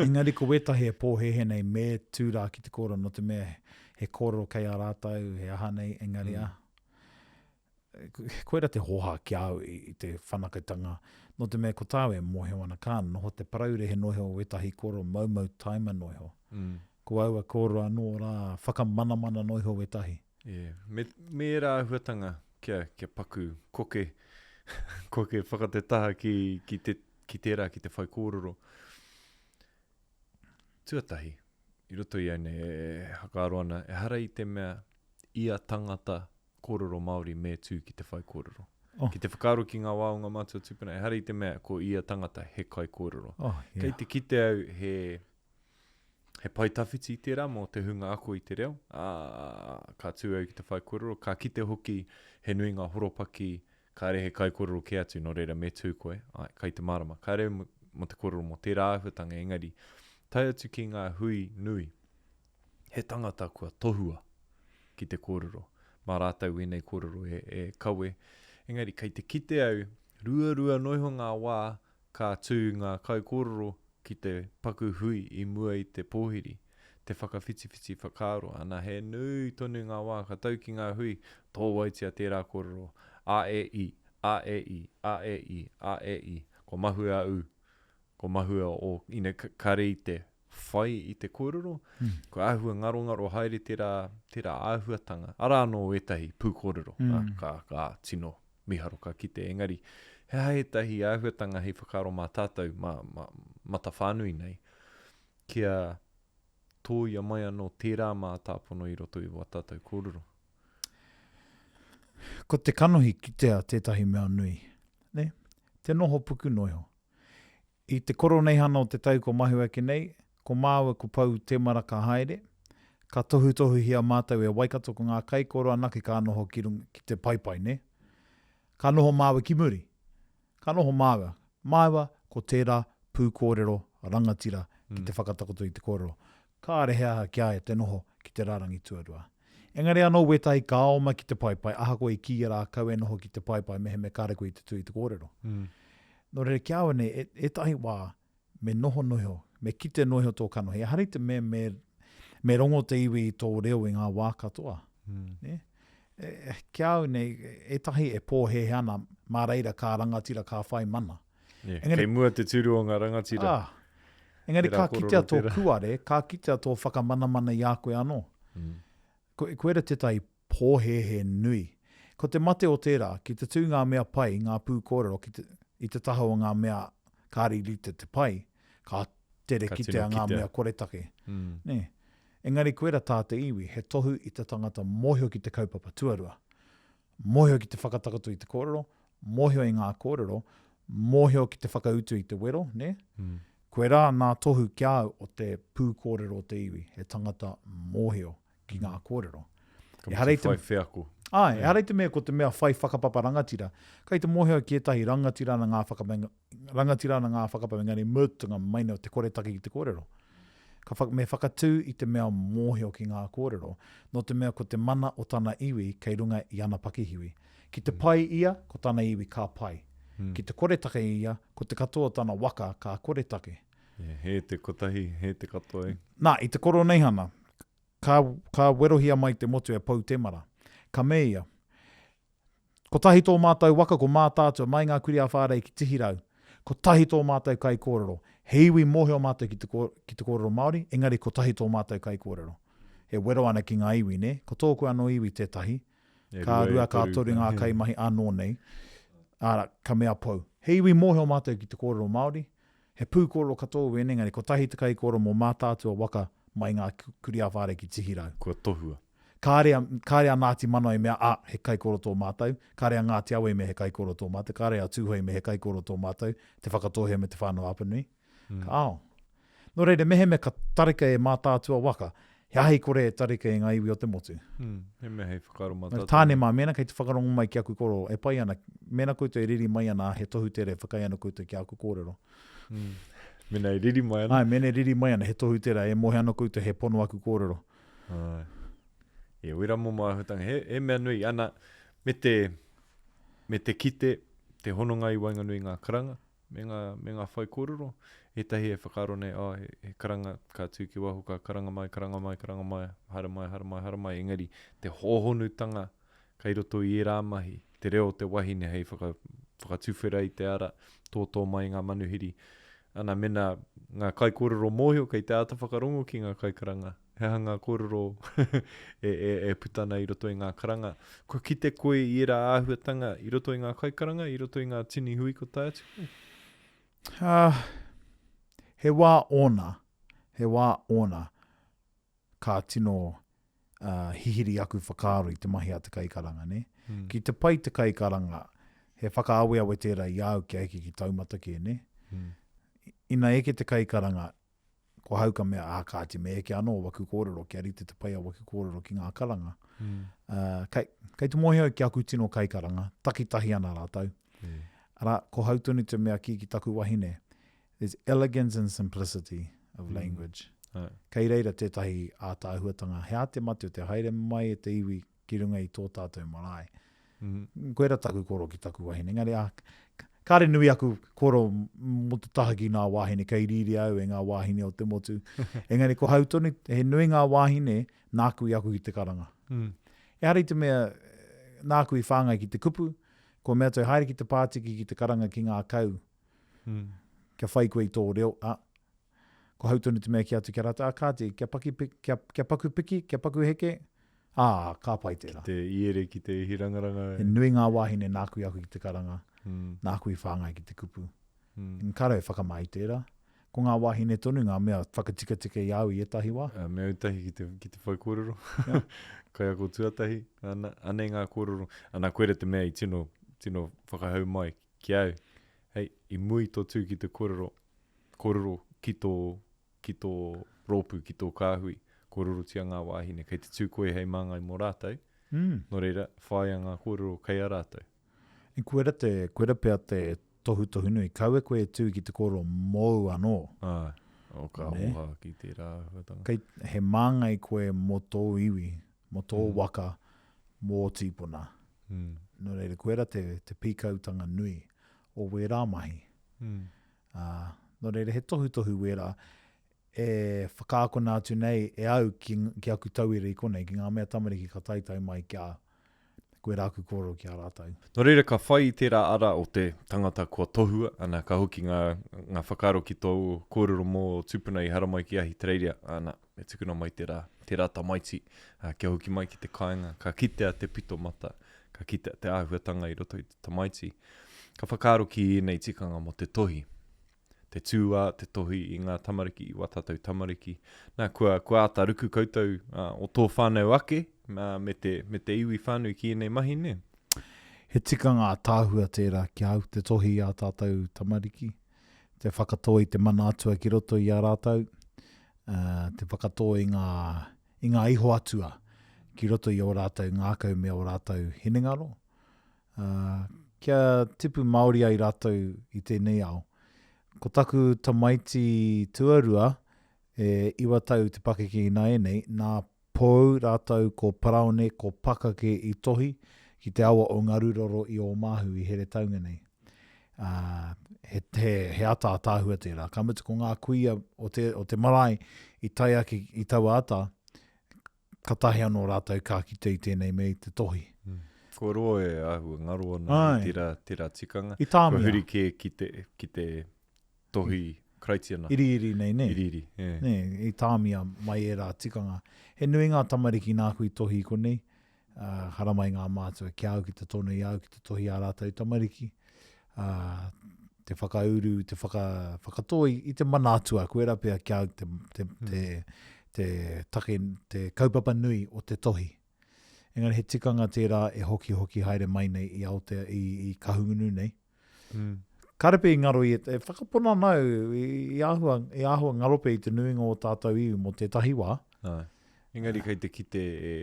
Engari ko wētahi e pōhēhē nei me tū rā ki te kōrero nō te mea he kōrero kei a rātou, he aha nei, engari mm. a, koira te hōhā ki a au i, i te whanaketanga, nō te mea ko tāu e mōhio ana ka noho te paraurehe noa iho o wētahi kōrero maumau taima noa iho. Mm. Ko aua kōrero anō rā whakamanamana noa iho wētahi. Yeah. Me, me ērā āhuatanga kia, kia paku koke, koke whakatetaha ki, ki, te, ki tērā, ki te whaikōrero. Tuatahi, i roto i au nei e, e hakaaro ana, ehara i te mea ia tangata kōrero Māori me tū ki te whaikōrero. Oh. Ki te whakaaro ki ngā wā o ngā mātua tūpuna, ehara i te mea ko ia tangata he kaikōrero. Oh, yeah. Kei te kite au he He pae tawhiti tērā mō te hunga ako i te reo, ā, ka tū au ki te whaikōrero, ka kite hoki he nui ngā horopaki kāre he kaikōrero kē atu, nō reira me tū koe, āe, kai te mārama. Kāre mō te kōrero mō tērā āhuatanga, engari, tae atu ki ngā hui nui, he tangata kua tohua ki te kōrero, mā rātou ēnei kōrero e, e kawe. Engari, kei te kite au, ruarua noa iho ngā wā Ka tū ngā kaikōrero ki te paku hui i mua i te pōhiri, te whakawhitiwhiti whakaaro, ana he nui tonu ngā wā ka tau ki ngā hui, tōwaitia tērā kōrero, a e i, a e i, a e i, a e i, kua mahue a u, kua mahue a o, ina kare i te whai i te kōrero, kua āhua ngarongaro haere tērā, tērā āhuatanga. Arā anō ētahi pūkōrero, mm. ka, ka tino miharo ka kite, engari he aha ētahi āhuatanga hei whakaaro mā tātou, mā, mā matawhānui nei, kia tōia mai anō tērā mātāpono i roto i wā tātou kōrero. Ko te kanohi kitea tētahi mea nui, ne? Te noho puku noa iho. I te Koroneihana o te tau kua mahue ake nei, ko māua ko Pou Temara ka haere, ka tohutohuhia mātou e Waikato ko ngā kaikōro anake ka noho ki runga, ki te paepae, nē? Ka noho māua ki muri. Ka noho māua. Māua ko tērā pūkōrero rangatira ki te whakatakoto i te kōrero. Kāre he aha ki a ia te noho ki te rārangi tuarua. Engari anō wētahi ka oma ki te paepae ahakoa i kīia rā kau e noho ki te paepae mehemea kāre koe i te tū i te kōrero. Nō reira ki a au nei, e, ētahi wā me noho noa iho, me kite noa iho tō kanohi. Ehara i te mea me, me rongo te iwi i tō reo i ngā wā katoa. Nē? E, ki a au nei, ētahi e pōhēhē ana, mā reira ka rangatira, ka whai mana. Yeah, Engari, kei mua te tūru o ngā rangatira. Ah, engari ka kitea tō kuare, ka kitea tō whakamanamana i a koe anō. Mm. Ko, koira tētahi pōhēhē nui. Ko te mate o tērā, ki te tū ngā mea pai, ngā pūkōrero ki te, i te taha o ngā mea kāre i rite te pai, ka tere ka kitea ngā mea koretake. Mm. Nē. Engari koira tā te iwi, he tohu i te tangata mōhio ki te kaupapa tuarua. Mōhio ki te whakatakoto i te kōrero, mōhio i ngā kōrero, mōhio ki te whakautu i te wero, nē? Mm. Koirā nā tohu ki a au o te pūkōrero o te iwi, he tangata mōhio ki ngā kōrero. Ka mutu whai wheako. Āe, ehara i te mea ko te mea whai whakapapa rangatira. Kei te mōhio ki ētahi rangatira ana ngā whakapapa, rangatira ana ngā whakapapa engari mutunga mai nei o te koretake ki te kōrero. Ka whak, me whakatū i te mea mōhio ki ngā kōrero, nō te mea ko te mana o tana iwi kei runga i ana pakihiwi. Ki te pai ia, ko tana iwi ka pai. Ki te koretake ia, ko te katoa o tana waka ka koretake. Yeah, hē te kotahi, hē te katoa e. Nā, i te Koroneihana, ka, ka werohia mai te motu e Pou Temara. Ka mea ia, Kotahi tō mātou waka ko Mātaatua mai ngā Kurī ā-Whārei ki Tihirau. Kotahi tō mātou kaikōrero. He iwi mōhio mātou ki te, ki te kōrero Māori, engari kotahi tō mātou kaikōrero. E wero ana ki ngā iwi, nē? Ko tōku anō iwi tētahi. E Ka rua, e ka toru ngā kaimahi anō nei. Āra, ka mea Pou. He iwi mōhio mātou ki te kōrero Māori. He pūkōrero katoa wēnei, engari kotahi te kaikōrero mō Mātaatua waka mai ngā Kurī ā-Whārei ki Tihirau. Kua tohua. Kāre a, kāre a Ngāti Manawa i mea, ā, he kaikōrero tō mātou. Kāre a Ngāti Awa i mea he kaikōrero tō mātou. Kāre a Tūhoe i mea he kaikōrero tō mātou, Te Whakatōhea me Te Whānau-a-Apanui. Kāo. Nō reira, mehemea ka tareka e Mātaatua waka, he aha i kore e tareka e ngā iwi o te motu? He mea hei whakaaro mā tātou. Tāne mā, mēnā kei te whakarongo mai ki aku kōrero, e pai ana, mēnā koutou e riri mai ana, he tohu tērā e whakaae ana koutou ki āku kōrero. Mēnā e riri mai ana. Āe, mēnā e riri mai ana, he tohu tērā, e mōhio ana koutou he pono aku kōrero. Āe. E, wera momo āhuatanga, he, he mea nui, ana, me te, me te kite, te hononga i waenganui i ngā karanga, me ngā, me ngā whaikōrero. Ētahi e whakaaro nei, oh, he, he karanga, ka tū ki waho, ka karanga mai, karanga mai, karanga mai, haere mai, haere mai, haere mai, engari te hōhonutanga kei roto i ērā mahi, te reo o te wahine hei whaka, whakatuwhera i te ara, tōtō mai i ngā manuhiri. Ana, mena ngā kaikōrero mōhio kei te āta whakarongo ki ngā kaikaranga, he aha ngā kōrero e, e, e puta ana i roto i ngā karanga. Kua kite koe i ērā āhuatanga i roto i ngā kaikaranga, i roto i ngā tini hui kua tae atu koe? Uh, he wā ōna, he wā ōna ka tino uh, hihiri aku whakaaro i te mahi a te kaikaranga, ne? Mm. Ki te pai te kaikaranga, he whakaaweawe tērā i a au kia eke ki taumata kē, ne? Mm. Ina eke te kaikaranga, ko hau ka mea, ā, kāti, me eke anō waku kōrero, kia rite te pai a waku kōrero ki ngā karanga. Mm. Uh, kei, kei te mōhio au ki aku tino kaikaranga, takitahi ana rātou. Mm. Arā, ko hau tonu te mea kī ki taku wahine, There's elegance and simplicity of language. Mm. Kei reira tētahi ātaahuatanga, he aha te mate o te haere mai e te iwi ki runga i tō tātou marae. Mm. Koira taku koro ki taku wahine. Engari, ah, kāre nui aku koro mō te taha ki ngā wāhine, kei rīria au e ngā wāhine o te motu. Engari, ko hau tonu, he nui ngā wāhine nāku i aku ki te karanga. Mm. Ehara i te mea, nāku i whāngai ki te kupu, kua mea atu haere ki te pātiki ki te karanga ki ngā kau, Mm. Kia whai koe i tō reo, a, ko hau tonu te mea ki atu ki a rātou, a kāti, kia, paki, kia, kia paku piki, kia paku heke, ā, ka pai tērā. Ki te iere, ki te ihirangaranga. He nui ngā wāhine nāku i aku ki te karanga, mm. nāku i whāngai ki te kupu. Mm. Ka rau whakamā i tērā. Ko ngā wāhine tonu ngā mea whakatikatika i a au i ētahi wā. Uh, me autahi ki te, ki te whai kōrero. Yeah. Kaiako tuatahi, ana, anei ngā kōrero. Ana, koira te mea i tino, tino whakahau mai Ki au, hei, i mua i tō tū ki te kōrero, kōrero ki tō, ki tō rōpū, ki tō kāhui, kōrerotia ngā wāhine, kei te tū koe hei māngai mō rātou, mm. nō reira, whāia ngā kōrero kei a rātou. E koira te, koira pea te tohutohu nui, kaua koe e tū ki te kōrero mōu anō. Āe, o ka Nē? oha ki tērā āhuatanga. Kei, he māngai koe mō tō iwi, mō tō waka, mō ō tīpuna. Mm. Nō reira, koira te, te pīkautanga nui o wērā mahi. Mm. Ā, nō reira, he tohutohu wērā e whakaakona atu nei e au ki, ki aku tauira i konei, ki ngā mea tamariki ka taetae mai ki a au. Koirā aku kōrero ki a rātou. Nō reira, ka whai i tērā ara o te tangata kua tohua, ana, ka hoki ngā, ngā whakaaro ki tō kōrero mō tūpuna i haramai ki Ahitereiria, ana, me tukuna mai tērā, tērā tamaiti, ā, kia hoki mai ki te kāinga, ka kitea te pito mata, ka kitea te āhuatanga i roto i te tamaiti. Ka whakaaro ki ēnei tikanga mō te tohi. Te tūā, te tohi i ngā tamariki, i wā tātou tamariki. Nā, kua, kua āta ruku koutou uh, o tō whānau ake, uh, me, te, me te iwi whānui ki ēnei mahi, nē? He tikanga ātaahua tērā ki a au, te tohi i ā tātou tamariki, te whakatō i te mana atua ki roto i a rātou, uh, te whakatō i ngā, i ngā iho atua ki roto i ō rātou ngākau me ō rātou hinengaro. Ā, kia tipu Māori ai rātou i tēnei ao. Ko taku tamaiti tuarua, e iwa tau te pakeke ināianei, nā Pou rātou ko Paraone ko Pakake i tohi ki te awa o Ngaruroro i Ōmāhu i Heretaunga nei. Ā, he, he, he ata ataahua tērā. Ka mutu ko ngā kuia o te, o te marae i tae ake i taua ata, Katahi ano ratou ka kite i tenei mea i te tohi. Kua roa e āhua ngaro ana i tērā, tērā tikanga. I tāmia. Kua huri kē ki te, ki te tohi Karaitiana. Iriiri nei, nē? Iriiri, ē. Nē, i tāmia mai ērā tikanga. He nui ngā tamariki nāku i tohi i konei, ā, haramai ngā mātua ki a au ki te tono i a au ki te tohi ā rātou tamariki. Ā, te whakauru, te whaka, whakatō i, i te mana atua, koirā pea ki a au te, te, te, te take, te kaupapa nui o te tohi. Engari he tikanga tērā e hokihoki haere mai nei i Aotea, i, i Kahungunu nei. Mm. Kāre pea i ngaro i, e whakapono ana au, i, i, āhua, i āhua ngaro pea i te nuinga o tātou iwi mō tētahi wā. Āe. Engari kei te kite e,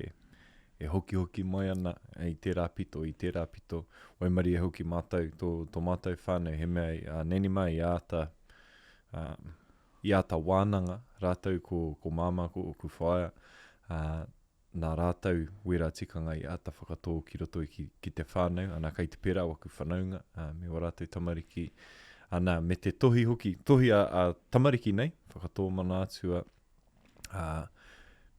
e hokihoki mai ana i tērā pito, i tērā pito. Waimarie hoki mātou, tō, tō mātou whānau, he mea a Nanny mā i āta, ā, i āta wānanga rātou ko, ko māmā, ko ōku whaea, ā, nā rātou wērā tikanga i āta whakatō ki roto i ki, ki te whānau, ana kei te pērā waku whanaunga, ā, me wā rātou tamariki, ana, me te tohi hoki, tohi a, a tamariki nei, whakatō mana atua, ā,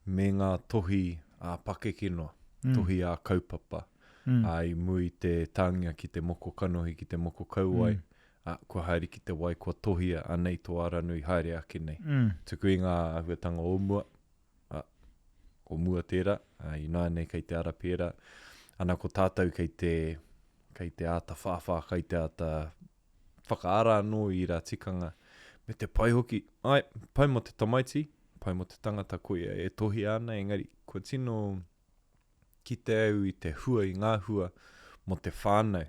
me ngā tohi ā-pakeke noa, mm. tohi ā-kaupapa, mm. ā, i mua i te tāngia ki te moko kanohi, ki te moko kauae, mm. ā, kua haere ki te wai, kua tohia, anei tō aranui haere ake nei. Mm. Tuku i ngā āhuatanga o mua, ā, o mua tērā, ā, ināianei kei te ara pērā, ana ko tātou kei te, kei te āta whāwhā, kei te āta whakaara anō i ērā tikanga, me te pai hoki, āe, pai mō te tamaiti, pai mō te tangata koia e tohia ana, engari kua tino kite au i te hua, i ngā hua mō te whānau.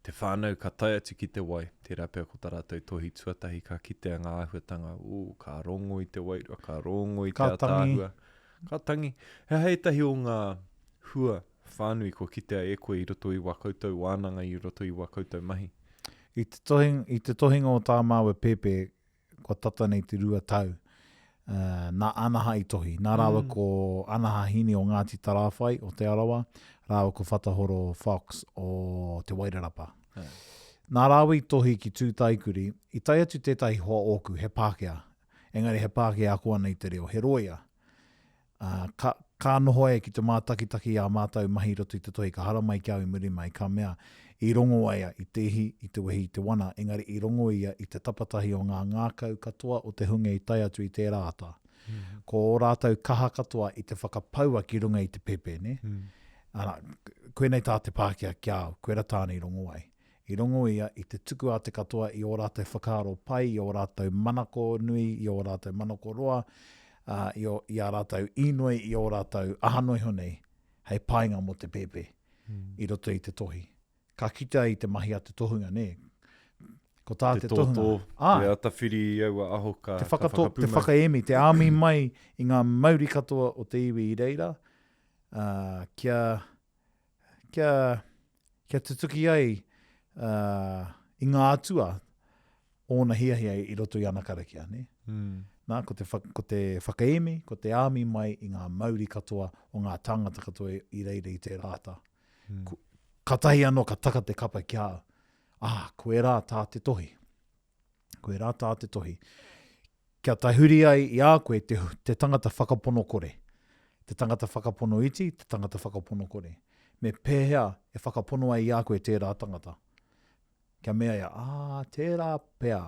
Te whānau ka tae atu ki te wai, tērā pea ko tā rātou tohi tuatahi ka kitea ngā āhuatanga, ū, ka rongo i te wairua, ka rongo i te ataahua. Ka tangi. He aha ētahi o ngā hua whānui kua kitea e koe i roto i wā koutou wānanga, i roto i wā koutou mahi? I te tohinga, i te tohinga o tā māua pēpē, kua tata nei te rua tau, uh, nā Anaha i tohi. Nā rāua mm. ko Anaha Hini o Ngāti Tarāwhai o Te Arawa, rāua ko Whatahoro Fox o Te Wairarapa. Mm. Nā rāua i tohi ki Tūtaekurī, i tae atu tētahi hoa ōku, he Pākehā. Engari he Pākehā ako ana i te reo, he rōia. Ā, ka, ka noho ia ki te mātakitaki i ā mātou mahi i roto i te tohi, ka haramai ki a au i muri mai, ka mea, i rongo ia i te ihi, i te wehi, i te wana, engari i rongo ia i te tapatahi o ngā ngākau katoa o te hunga i tae atu i tērā ata. Ko ō rātou kaha katoa i te whakapaua ki runga i te pepe, nē? Arā, koinei tā te Pākehā ki a au, koirā tāna i rongo ai. I rongo ia i te tuku a te katoa i ō rātou whakaaro pai, i ō rātou manako nui, i ō rātou manako roa, ā, i ō, i ā rātou īnoi, i ō rātou aha noa iho nei, hei painga mō te pēpē i roto i te tohi. Ka kitea i te mahi a te tohunga, nē? Ko tā te, te tohunga. Te tōtō, te atawhiri i aua aho ka, te whakatō, ka whakapūmau. Te whakaemi, te āmi mai i ngā mauri katoa o te iwi i reira, ā, kia, kia, Kia tutuki ai uh, i ngā atua ōna hiahia i roto i ana karakia, nē? Mm. Nā, ko te, ko te whakaemi, ko te āmi mai i ngā mauri katoa o ngā tāngata katoa i reira i tērā ata. Mm. Ko, katahi anō ka taka te kapa ki a au. Ah, koerā tā te tohi. Koirā tā te tohi. Kia tahuri ai i a koe te, te tangata whakapono kore. Te tangata whakapono iti, te tangata whakapono kore. Me pēhea e whakapono ai i a koe tērā tangata? Kia mea ia, ā, tērā pea.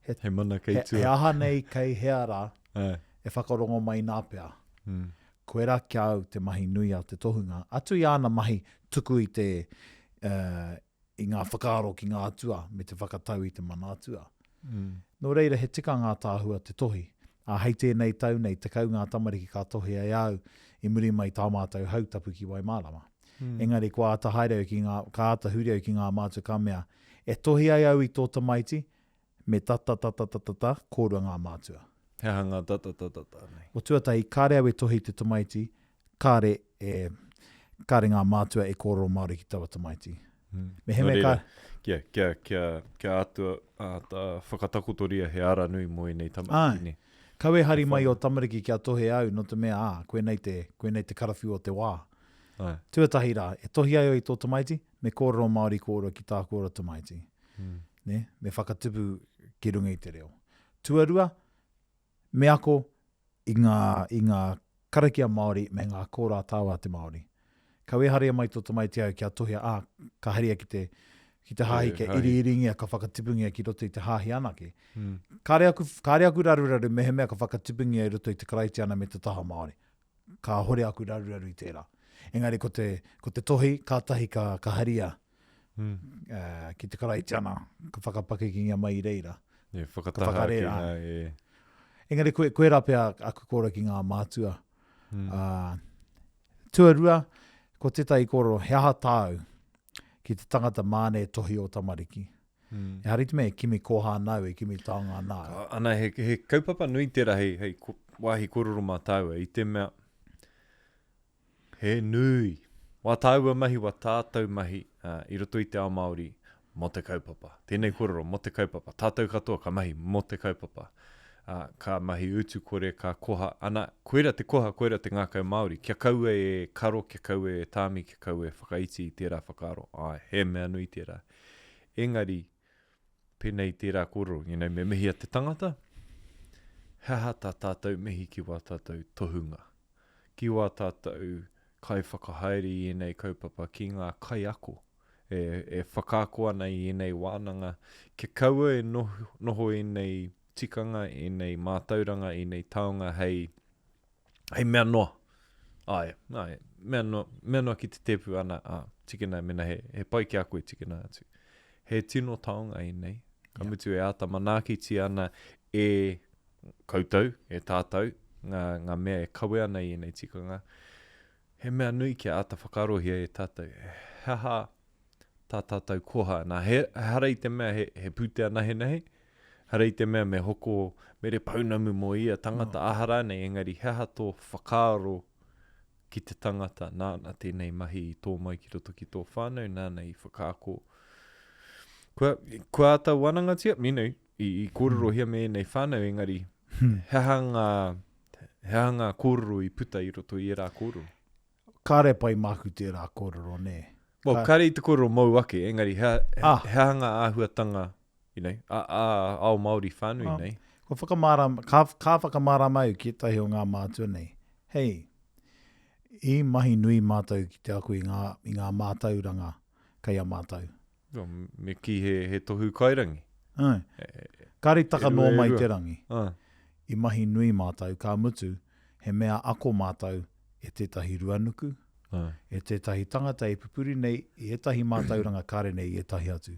He, he mana kei tua. He, he aha nei kei hea rā, e whakarongo mai nā pea. Mm. Koirā ki a au te mahi nui a te tohunga. Atu i āna mahi tuku i te, uh, i ngā whakaaro ki ngā atua me te whakatau i te mana atua. Mm. Nō reira, he tika ngā tāhua te tohi. Ā, hei tēnei tau nei, 10 ngā tamariki ka tohea e au i muri mai tā mātou hautapu ki Waimārama. Mm. Engari, kua āta haere au ki ngā, ka āta huri au ki ngā mātua ka mea, e tohi ai au i tō tamaiti, me ta ta ta ta ta ta ta, kōrua ngā mātua. He aha ngā ta ta ta ta ta nei? O tuatahi, kāre au e tohi i te tamaiti, kāre e, kāre ngā mātua e kōrero Māori ki taua tamaiti. Mm. Mehemea ka... Kia, kia, kia, kia atua, āta whakatakotoria he ara nui mō ēnei tamariki, nē. Kau e hari mai ō tamariki kia tohe au, nō te mea, ā, koinei te, koinei te karawhiu o te wā. Ai. Tuatahi rā, e tohi ai au i tō tamaiti, me kōrero Māori kōrua ki tā kōrua tamaiti. Mm. Nē, me whakatupu ki runga i te reo. Tuarua, me ako i ngā, i ngā karakia Māori me ngā kōrā tāua a te Māori. Kau e haria mai tō tamaiti au kia tohea, ā, ka haria ki te, ki te hāhi, kia iriiringia, ka whakatipungia ki roto i te hāhi anake. Mm. Kāre aku, kāre aku raruraru mehemea ka whakatipungia i roto i te Karaitiana me te taha Māori. Kāhore aku raruraru i tērā. Engari ko te, ko te tohi, kātahi ka, ka haria mm. uh, ki te Karaitiana, ka whakapakekingia mai i reira. E, whakataha ake ngā, e. Engari koe, koe rā pea aku kōrero ki ngā mātua. Mm. Uh, tuarua, ko tētahi kōrero, he aha tāu ki te tangata māne e tohi o tamariki? Mm. Ehara i te mea e kimi koha ana au, e kimi taonga ana au. Ana, he, he kaupapa nui tērā hei, hei wāhi kōrero mā tāua, i te mea, He nui. Wā tāua mahi, wā tātou mahi i roto i te ao Māori mō te kaupapa. Tēnei kōrero, mō te kaupapa. Tātou katoa ka mahi mō te kaupapa. Ka mahi utu kore, ka koha. Ana, koira te koha, koira te ngākau Māori. Kia kaua e karo, kia kaua e tāmi, kia kaua e whakaiti i tērā whakaaro. Āe, he mea nui tērā. Engari, pēnei i tērā kōrero, you know, me mihi a te tangata, he aha tā tātou mihi ki wā tātou tohunga, ki wā tātou kaiwhakahaere i ēnei kaupapa, ki ngā kaiako e, e whakaako ana i ēnei wānanga, kia kaua e noho, noho ēnei tikanga, ēnei mātauranga, ēnei taonga hei, hei mea noa. Āe, āe, mea noa, mea noa ki te tēpu ana, ā, tikina, mena he, he pai ki a koe, tikina atu. He tino taonga ēnei, ka yeah. mutu e āta manaakitia ana e koutou, e tātou, ngā, ngā mea e kawe ana i ēnei tikanga. He mea nui kia āta whakaarohia e tātou, he aha tā tātou koha. Nā, he, ehara i te mea he, he pūtea nahenahe, ehara i te mea me hoko mere pounamu mō ia tangata, no. aha rānei, engari he aha tō whakaaro ki te tangata nāna tēnei mahi i tō mai ki roto ki tō whānau, nāna i whakaako. Kua, kua āta wanangatia, you know, i, i kōrerohia me ēnei whānau, engari hmm. he aha ngā, he aha ngā kōrero i puta i roto i ērā kōrero? Kāre pai māku tērā kōrero, nē. Well, Ka... kāre i te kōrero mōu ake, engari he, he, ah. he aha ngā āhuatanga, you know, a, a, ao Māori whānui ah. nei. Kua whakamārama, ka, ka whakamārama au ki ētahi o ngā mātua nei. Hei, i mahi nui mātou ki te ako i ngā, i ngā mātauranga kei a mātou. Well, me kī he, he tohu kairangi. Ai. Kāre i taka noa mai te rangi. Ai. I mahi nui mātou, ka mutu, he mea ako mātou e tētahi ruanuku, Ai. e tētahi tangata e pupuri nei i ētahi mātauranga kāre nei i ētahi atu.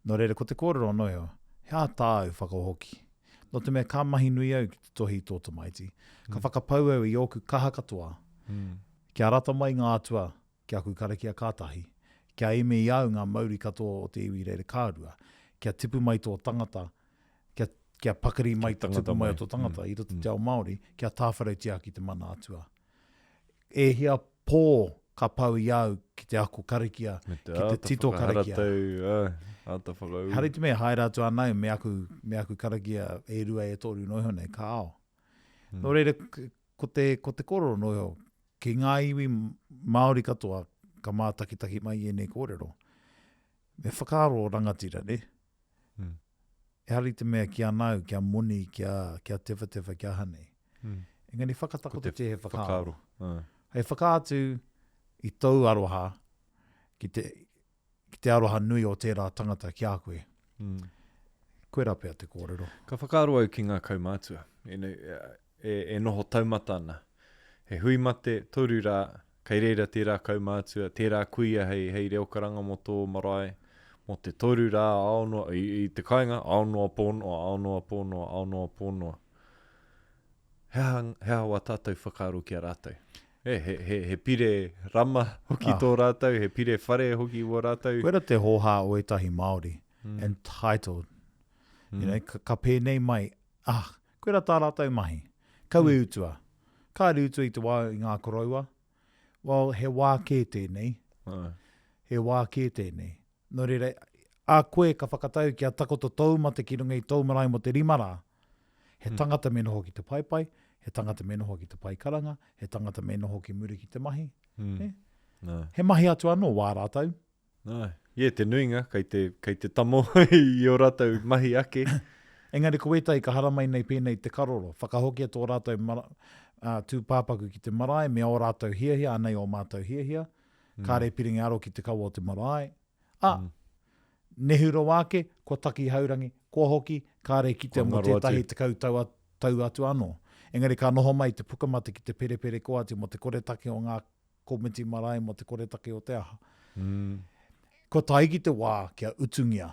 Nō reira, ko te kōrero anō iho, he aha tāu whakahoki? Nō te mea ka mahi nui au ki te tohi i tō tamaiti, ka mm. whakapau au i ōku kaha katoa, mm. kia rata mai ngā atua ki aku karakia ka tahi, kia emi i a au ngā mauri katoa o te iwi reira ka rua, kia tipu mai tō tangata, kia, kia pakari mai te tupu mai o tō tangata mm. i roto mm. te ao Māori, kia tāwharautia ki te mana atua. E hia pō ka pau i a au ki te ako karakia, Me te ki te āta tito karakia. whakaharatau, āe, āta whakaū. Ehara i te mea haere atu ana au me aku, me aku karakia e rua e toru noa iho nei, ka ao. Mm. Nō reira, ko te, ko te kōrero noa iho, ki ngā iwi Māori katoa ka mātakitaki mai i ēnei kōrero, me whakaaro rangatira, nē? Mm. Ehara i te mea ki ana au, kia moni, kia, kia tewhatewha, kia aha nei. Mm. Engari whakatakoto te he whakaaro. Whakaaro. Āe. Hei whakaatu i tōu aroha ki te, ki te aroha nui o tērā tangata ki a koe. Mm. Koirā pea te kōrero. Ka whakaaro au ki ngā kaumātua, e, e, e noho taumata ana. He hui mate, toru rā, kei reira tērā kaumātua, tērā kuia hei, hei reo karanga mō tō marae, mō te toru rā, ao noa, i, i te kāinga, ao noa, pō noa, ao noa, pō noa, ao noa, pō noa. He aha, he aha wā tātou whakaaro ki a rātou? E, he, he, he pire rama hoki ah. tō rātou, he pire whare hoki wō rātou. Koira te hōhā o ētahi Māori, mm. entitled. Mm. You know, ka, ka pēnei mai, ah, koira tā rātou mahi. Kau e mm. utua. Kāre utua i te wā i ngā koroua. Well, he wā kē tēnei. Ai. He wā kē tēnei. Nō reira, a koe ka whakatau kia takoto tōu mate ki runga i tōu marae mō te rima rā, he tangata me noho ki te paepae, he tangata me noho ki te pae karanga, he tangata me noho ki muri ki te mahi. Mm. Nē? He mahi atu anō wā rātou. Nā. Yeah, te nuinga, kei te, kei te tamo i ō rātou mahi ake. Engari ko wētahi ka haramai nei pēnei te karoro, whakahokia tō rātou mara, ā, tūpāpaku ki te marae me ō rātou hiahia, anei ō mātou hiahia, mm. kāre piringa aro ki te kawa o te marae. Ā, mm. nehu rawa ake, kua taki haurangi, kua hoki, kāre kitea mō tētahi tekau tau, tau atu anō. Engari ka noho mai te pukamata ki te perepere koati mō te koretake o ngā komiti marae mō te koretake o te aha. Mm. Kua tae ki te wā kia utungia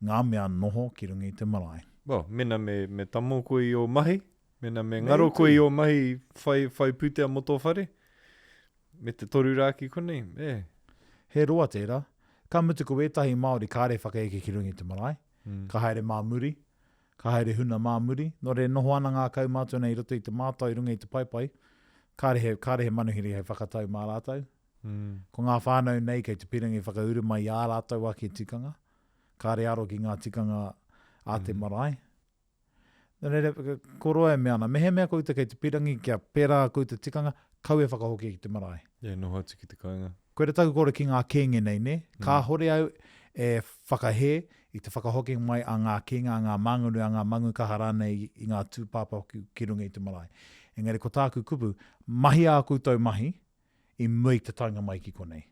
ngā mea noho ki runga i te marae. Well, mena me, me tamo koe i ō mahi, mena me ngaro koe i ō mahi whai, whai pūtea mō tō whare, me te toru rā ki konei, e. He roa tērā. Ka mutu ko ētahi Māori kāre whakaeke ki runga i te marae, mm. ka haere mā muri, Ka haere huna mā muri, nō reira noho ana ngā kaumātua nei i roto i te mātau i runga i te paepae, kāre he, kāre he manuhiri hei whakatau mā rātou. Ko ngā whānau nei kei te pirangi whakauru mai i ā rātou ake tikanga, kāre aro ki ngā tikanga a te marae. Nō reira, ko roa e mea ana, mehemea koutou kei te pirangi kia pērā koutou tikanga, kau e whakahokia ki te marae. Yeah, noho atu ki te kāinga. Koira taku kōrero ki ngā kēnge nei, nē? Kāhore au e whakahē i te whakahokinga mai a ngā kēnge, a ngā mānguru, a ngā mangu kaha rānei i ngā tūpāpaku ki runga i te marae. Engari ko tāku kupu, mahia ā koutou mahi i mua i te taenga mai ki konei.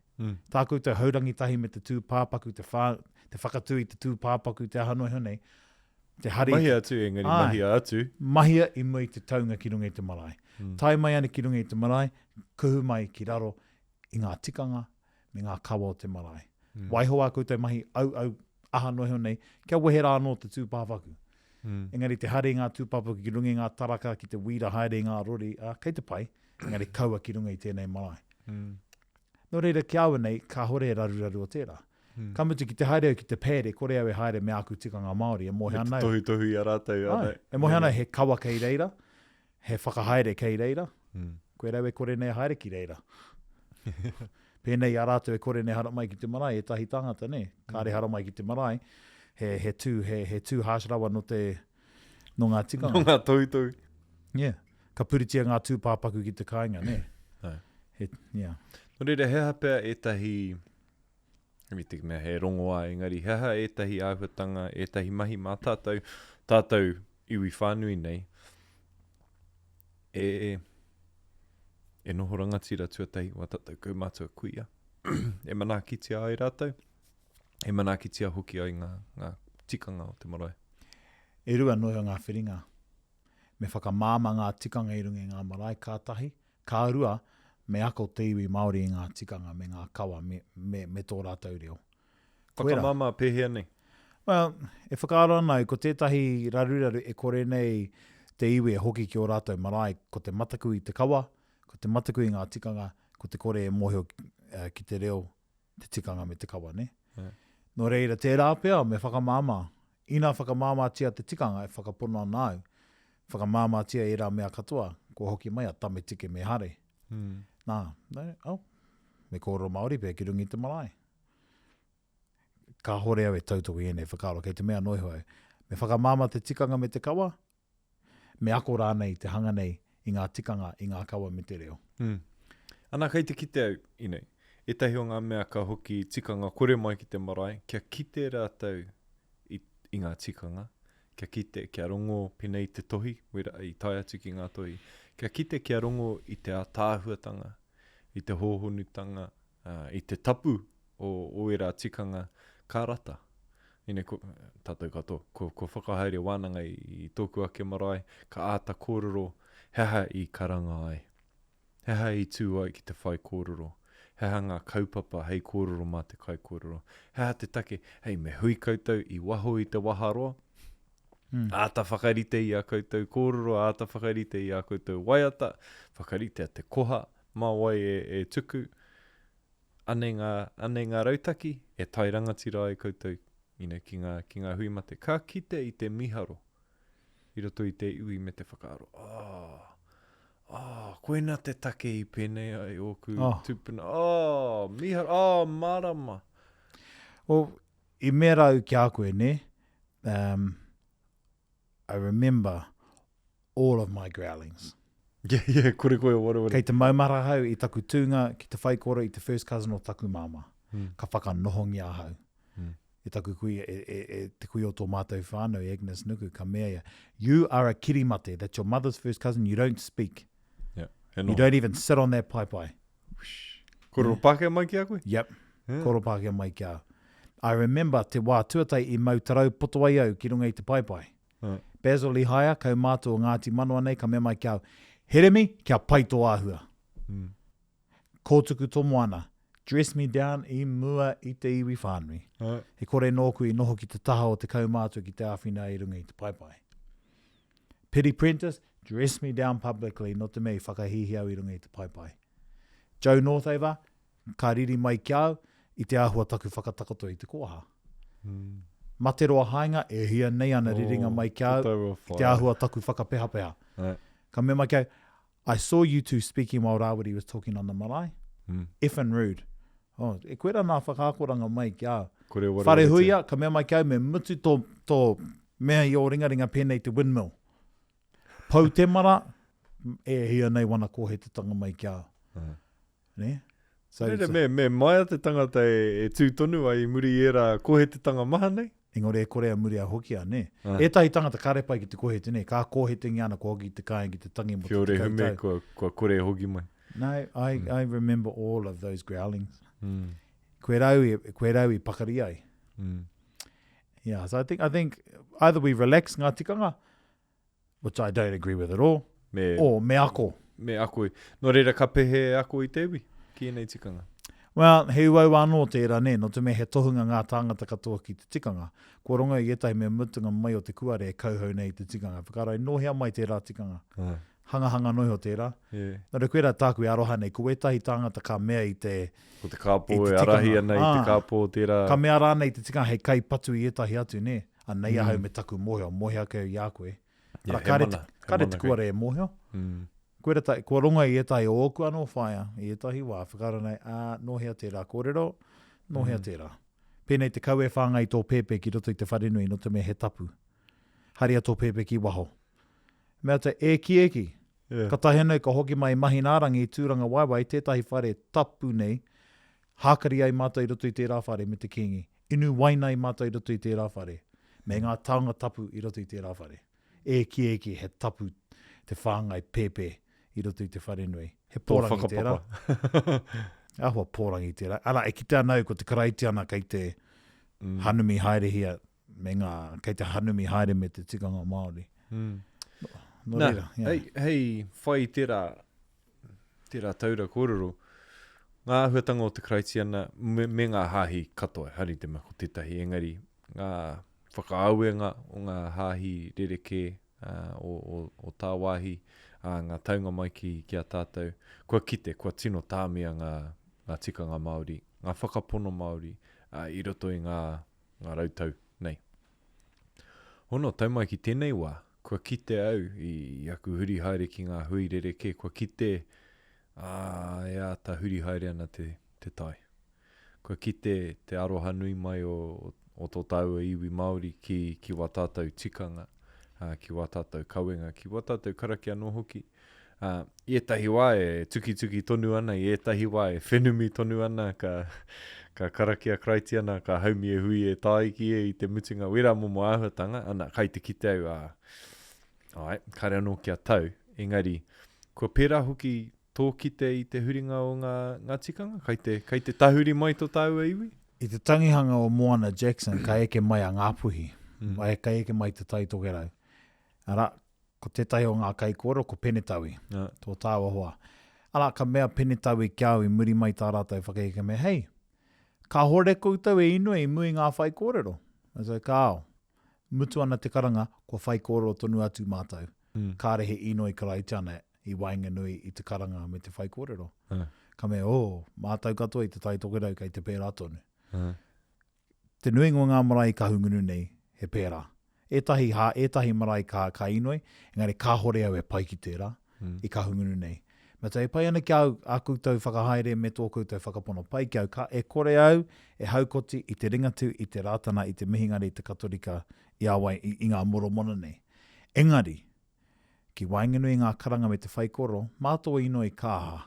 Tā koutou haurangi tahi me te tūpāpaku, te whā, te whakatū i te tūpāpaku, te aha noa iho nei, te hari i te. Mahia atu, engari Āe. mahia atu. Mahia i mua i te taunga ki runga i te marae. Tae mai ana ki runga i te marae, kuhu mai ki raro i ngā tikanga me ngā kawa o te marae. Mm. Waiho ā koutou mahi auau, aha noa iho nei, kia wehe rā anō te tūpāpaku. Mm. Engari te haere i ngā tūpāpaku ki runga i ngā taraka, ki te wīra haere i ngā rori, ā, kei te pai, engari kaua ki runga i tēnei marae. Mm. Nō reira, ki a au nei, kāhore e raruraru o tērā. Mm. Ka mutu ki te haere au ki te pēre, kore au e haere me āku tikanga Māori, e mōhio ana au. Me te tohutohu i a rātou. Ai, e mōhio ana he kawa kei reira, he whakahaere kei reira, mm. koe rau e kore nei haere ki reira. Pēnei i a rātou e kore nei haramai ki te marae, ētahi tāngata, nē, kāre mm. haramai ki te marae, he, he tū, he, he tū harsh rawa no te, no ngā tikanga. No ngā tohutohu. Yeah. Ka puritia ngā tūpāpaku ki te kāinga, nē. Ai. He, yeah. Nō reira, he aha pea ētahi, me te mea he rongoā, engari he aha ētahi āhuatanga, ētahi mahi mā tātou, tātou iwi whānui nei, e, e noho rangatira tuatahi wā tātou kaumātua kuia, e manaakitia ai rātou, e manaakitia hoki ai ngā, ngā tikanga o te marae. E rua noa ngā whiringa. Me whakamāmā ngā tikanga i runga i ngā marae, ka tahi. Ka rua, me ako te iwi Māori i ngā tikanga me ngā kawa me, me, me tō rātou reo. Koirā. Whakamāmā pēhea nei? Well, e whakaaro ana au, ko tētahi raruraru e kore nei te iwi e hoki ki ō rātou marae, ko te mataku i te kawa, ko te mataku i ngā tikanga, ko te kore e mōhio ki te reo, te tikanga me te kawa, nē? Yeah. Nō reira, tērā pea me whakamāmā. Ina whakamāmātia te tikanga e whakapono ana au, whakamāmātia ērā mea katoa, kua hoki mai a Tame Tike me Hare. Mm. Nā, oh. Me kōrero Māori pea ki runga i te marae. Kāhore au e tautoko i ēnei whakaaro, kei te mea noa iho au, me whakamāmā te tikanga me te kawa, me ako rānei te hanga nei i ngā tikanga, i ngā kawa me te reo. Mm. Ana kei te kite au, you know, ētahi o ngā mea ka hoki tikanga kore mai ki te marae, kia kite rātou i, i ngā tikanga, kia kite, kia rongo penei te tohi, wera, i tae atu ki ngā tohi, kia kite, kia rongo i te ātaahuatanga, i te hōhonutanga, ā, i te tapu o, o ērā tikanga, ka rata. Ine, ko, tātou katoa, ko, ko whakahaere wānanga i, i tōku ake marae, ka āta kōrero he aha i karanga ai, he aha i tū ai ki te whai kōrero, he aha ngā kaupapa hei kōrero mā te kaikōrero, he aha te take, hei, me hui koutou i waho i te waharoa, mm. āta whakarite i a koutou kōrero, āta whakarite i a koutou waiata, whakaritea te koha, mā wai e, e tuku, anei ngā, anei ngā rautaki e tae rangatira ai koutou you know, ki ngā, ki ngā hui mate. Ka kite i te miharo i roto i te iwi me te whakaaro, oh, oh, koina te take i pēnei ai ōku oh. tūpuna, oh, miharo, oh, marama. Well, i mea rā au ki a koe, ne? Um, I remember all of my growlings. Yeah, yeah, kore koe e wareware. Kei te maumahara ahau i taku tūnga ki te whaikōrero i te first cousin o taku māmā. Mm. Ka whakanohongia ahau. Mm. E taku kuia, e, e, e te kuia o tō mātou whānau, e Agnes Nuku, ka mea ia, you are a kirimate, that's your mother's first cousin, you don't speak. Yeah, he noho. You don't even sit on that paepae. Kōrero Pākehā mai ki a koe? Yep. Yeah. Kōrero Pākehā mai ki a au. I remember te wā tuatahi i mau tarau poto ai au ki runga i te paepae. Yeah. Basil Ihaia, kaumātua o Ngāti Manawa nei, ka mea mai ki a au, Heremi, kia pai tō āhua. Mm. Kōtuku Tomoana, dress me down i mua i te iwi whānui. Yeah. He kore nōku i noho ki te taha o te kaumātua ki te āwhina i runga i te paepae. Piri Prentice, dress me down publicly, nō te mea i whakahīhī au i runga i te paepae. Joe Northaver, ka riri mai ki a au, i te āhua taku whakatakoto i te kōaha. Mm. Materoa Haenga, e hia nei ana riringa mai ki a au, i te āhua taku whakapehapeha. Right. Ka mea mai ki a au, I saw you two speaking while Rawiri was talking on the marae. Mm. Effin rude. Oh, e koe ra nā whakaakoranga mai ki a au. Kore warewaretia. Wharehuia, ka mea mai ki a au, me mutu tō, tō mea i ō ringaringa pēnei te windmill. Pou Temara, e hia nei wana kōhetetanga mai ki a au. Uh. Ne? So, Reira, me, me maia te tangata e, e tū tonu ai i muri i ērā kōhetetanga maha nei. Engari e kore a muri a hoki a, ne? Ah. Ētahi tangata kāre pai ki te kōhete, ne? Ka kōhetengia ana kua hoki ki te kāinga ki te tangi mō te Whiore tekau hume, tau. kua, kua kore e hoki mai. No, I, mm. I remember all of those growlings. Mm. Koe rau i, koe rau i pakari ai. Mm. Yeah, so I think, I think either we relax ngā tikanga, which I don't agree with at all, me, or me ako. Me ako. Nō reira, ka pehe ako i te iwi ki ēnei tikanga? Well, he uaua anō tērā, nē, nō te mea he tohunga ngā tāngata katoa ki te tikanga. Kua rongo i ētahi mea mutunga mai o te kuare e kauhau nei i te tikanga. Whakaaro ai, nō hea mai tērā tikanga? Uh. Hangahanga noa iho tērā. Yeah. Nō reira, koirā tāku e aroha nei, ko wētahi tāngata ka mea i te Ko te kāpō e arahi ana i te ah. kāpō tērā. Ka mea rānei te tikanga hei kai patu i ētahi atu, nē? Anei mm. ahau me taku mōhio, mōhio ake au i a koe. Yeah, Ara, kāre, te, kāre te kuare e mōhio. Mm. Koira ta, kua rongo i ētahi o ōku anō whaea, i ētahi wā, whakaaro nei, ā, nō hea tērā kōrero, nō hea mm. tērā. Pēnei te kau e whāngai i tō pēpē ki roto i te wharenui, nō te mea he tapu. Haria tō pēpē ki waho. Mea te, e ki, e ki. Yeah. Ka tahi anō ka hoki mai i Mahinaarangi i Tūrangawaewae, tētahi whare tapu nei, hākari ai mātou i roto i tērā whare me te Kīngi. Inu waina ai mātou i roto i tērā whare, me ngā taonga tapu i roto i tērā whare. E ki, e ki, he tapu te whāngai pēpē i roto i te wharenui. He pōrangi tērā. Āhua pōrangi tērā. Arā, e kite ana au ko te Karaitiana kei te mm. hanumi haerehia me ngā, kei te hanumi haere me te tikanga Māori. Mm. Nō reira, yeah. Hei, hei whai tērā, tērā taura kōrero, ngā āhuatanga o te Karaitiana me, me ngā hāhi katoa, hari te mea ko tētahi, engari ngā whakaawenga o ngā hāhi rerekē uh, o, o, o tāwāhi, uh, ngā taunga mai ki, ki a tātou, kua kite, kua tino tāmia ngā, ngā tikanga Māori, ngā whakapono Māori uh, i roto i ngā, ngā rautau nei. Hono, tau mai ki tēnei wā, kua kite au i, i aku huri haere ki ngā hui rerekē, kua kite, ā, e āta huri haere ana te, te tai. Kua kite te aroha nui mai o, o tō tāua iwi Māori ki, ki wā tātou tikanga, ā, ki wā tātou kawenga, ki wā tātou karakia anō hoki. Ā, i ētahi wā e tukituki tonu ana, i ētahi wā e whenumi tonu ana, ka, ka karakia Karaitiana, ka haumi e hui e tāiki e i te mutunga, wērā momo āhuatanga, ana, kai te kite au, ā, āe, kāre anō kia tau, engari, kua pērā hoki tō kite i te huringa o ngā, ngā tikanga, kai te, kai te tahuri mai tō tāua iwi? I te tangihanga o Moana Jackson, ka eke mai a Ngāpuhi, mm. ka eke mai Te Tai Tokerau. Arā, ko tētahi o ngā kaikōrero ko Penetaui, yeah. tō tāua hoa. Arā, ka mea Penetaui ki au i muri mai tā rātou whakaheke me, hei, kāhore koutou e inoi i mua i ngā whaikōrero. I said, kāo. Mutu ana te karanga, kua whaikōrero tonu atu mātou. Mm. Kāre he inoi Karaitiana i waenganui i te karanga me te whaikōrero. Uh. Ka mea, oh, mātou katoa i Te Tai Tokerau kei te pērā tonu. Uh. Te nuinga o ngā marae i Kahungunu nei, he pērā. Ētahi hā, ētahi marae ka, ka inoi, engari kāhore au e pai ki tērā, mm. i Kahungunu nei. Me te, e pai ana ki au ā koutou whakahaere me tō koutou whakapono. Pai ki au, ka, e kore au e haukoti i te Ringatū, i te Rātana, i te Mihingare, i te Katorika, i a wai, i, i ngā Moromona nei. Engari, ki waenganui i ngā karanga me te whaikoro, mā tō inoi ka aha?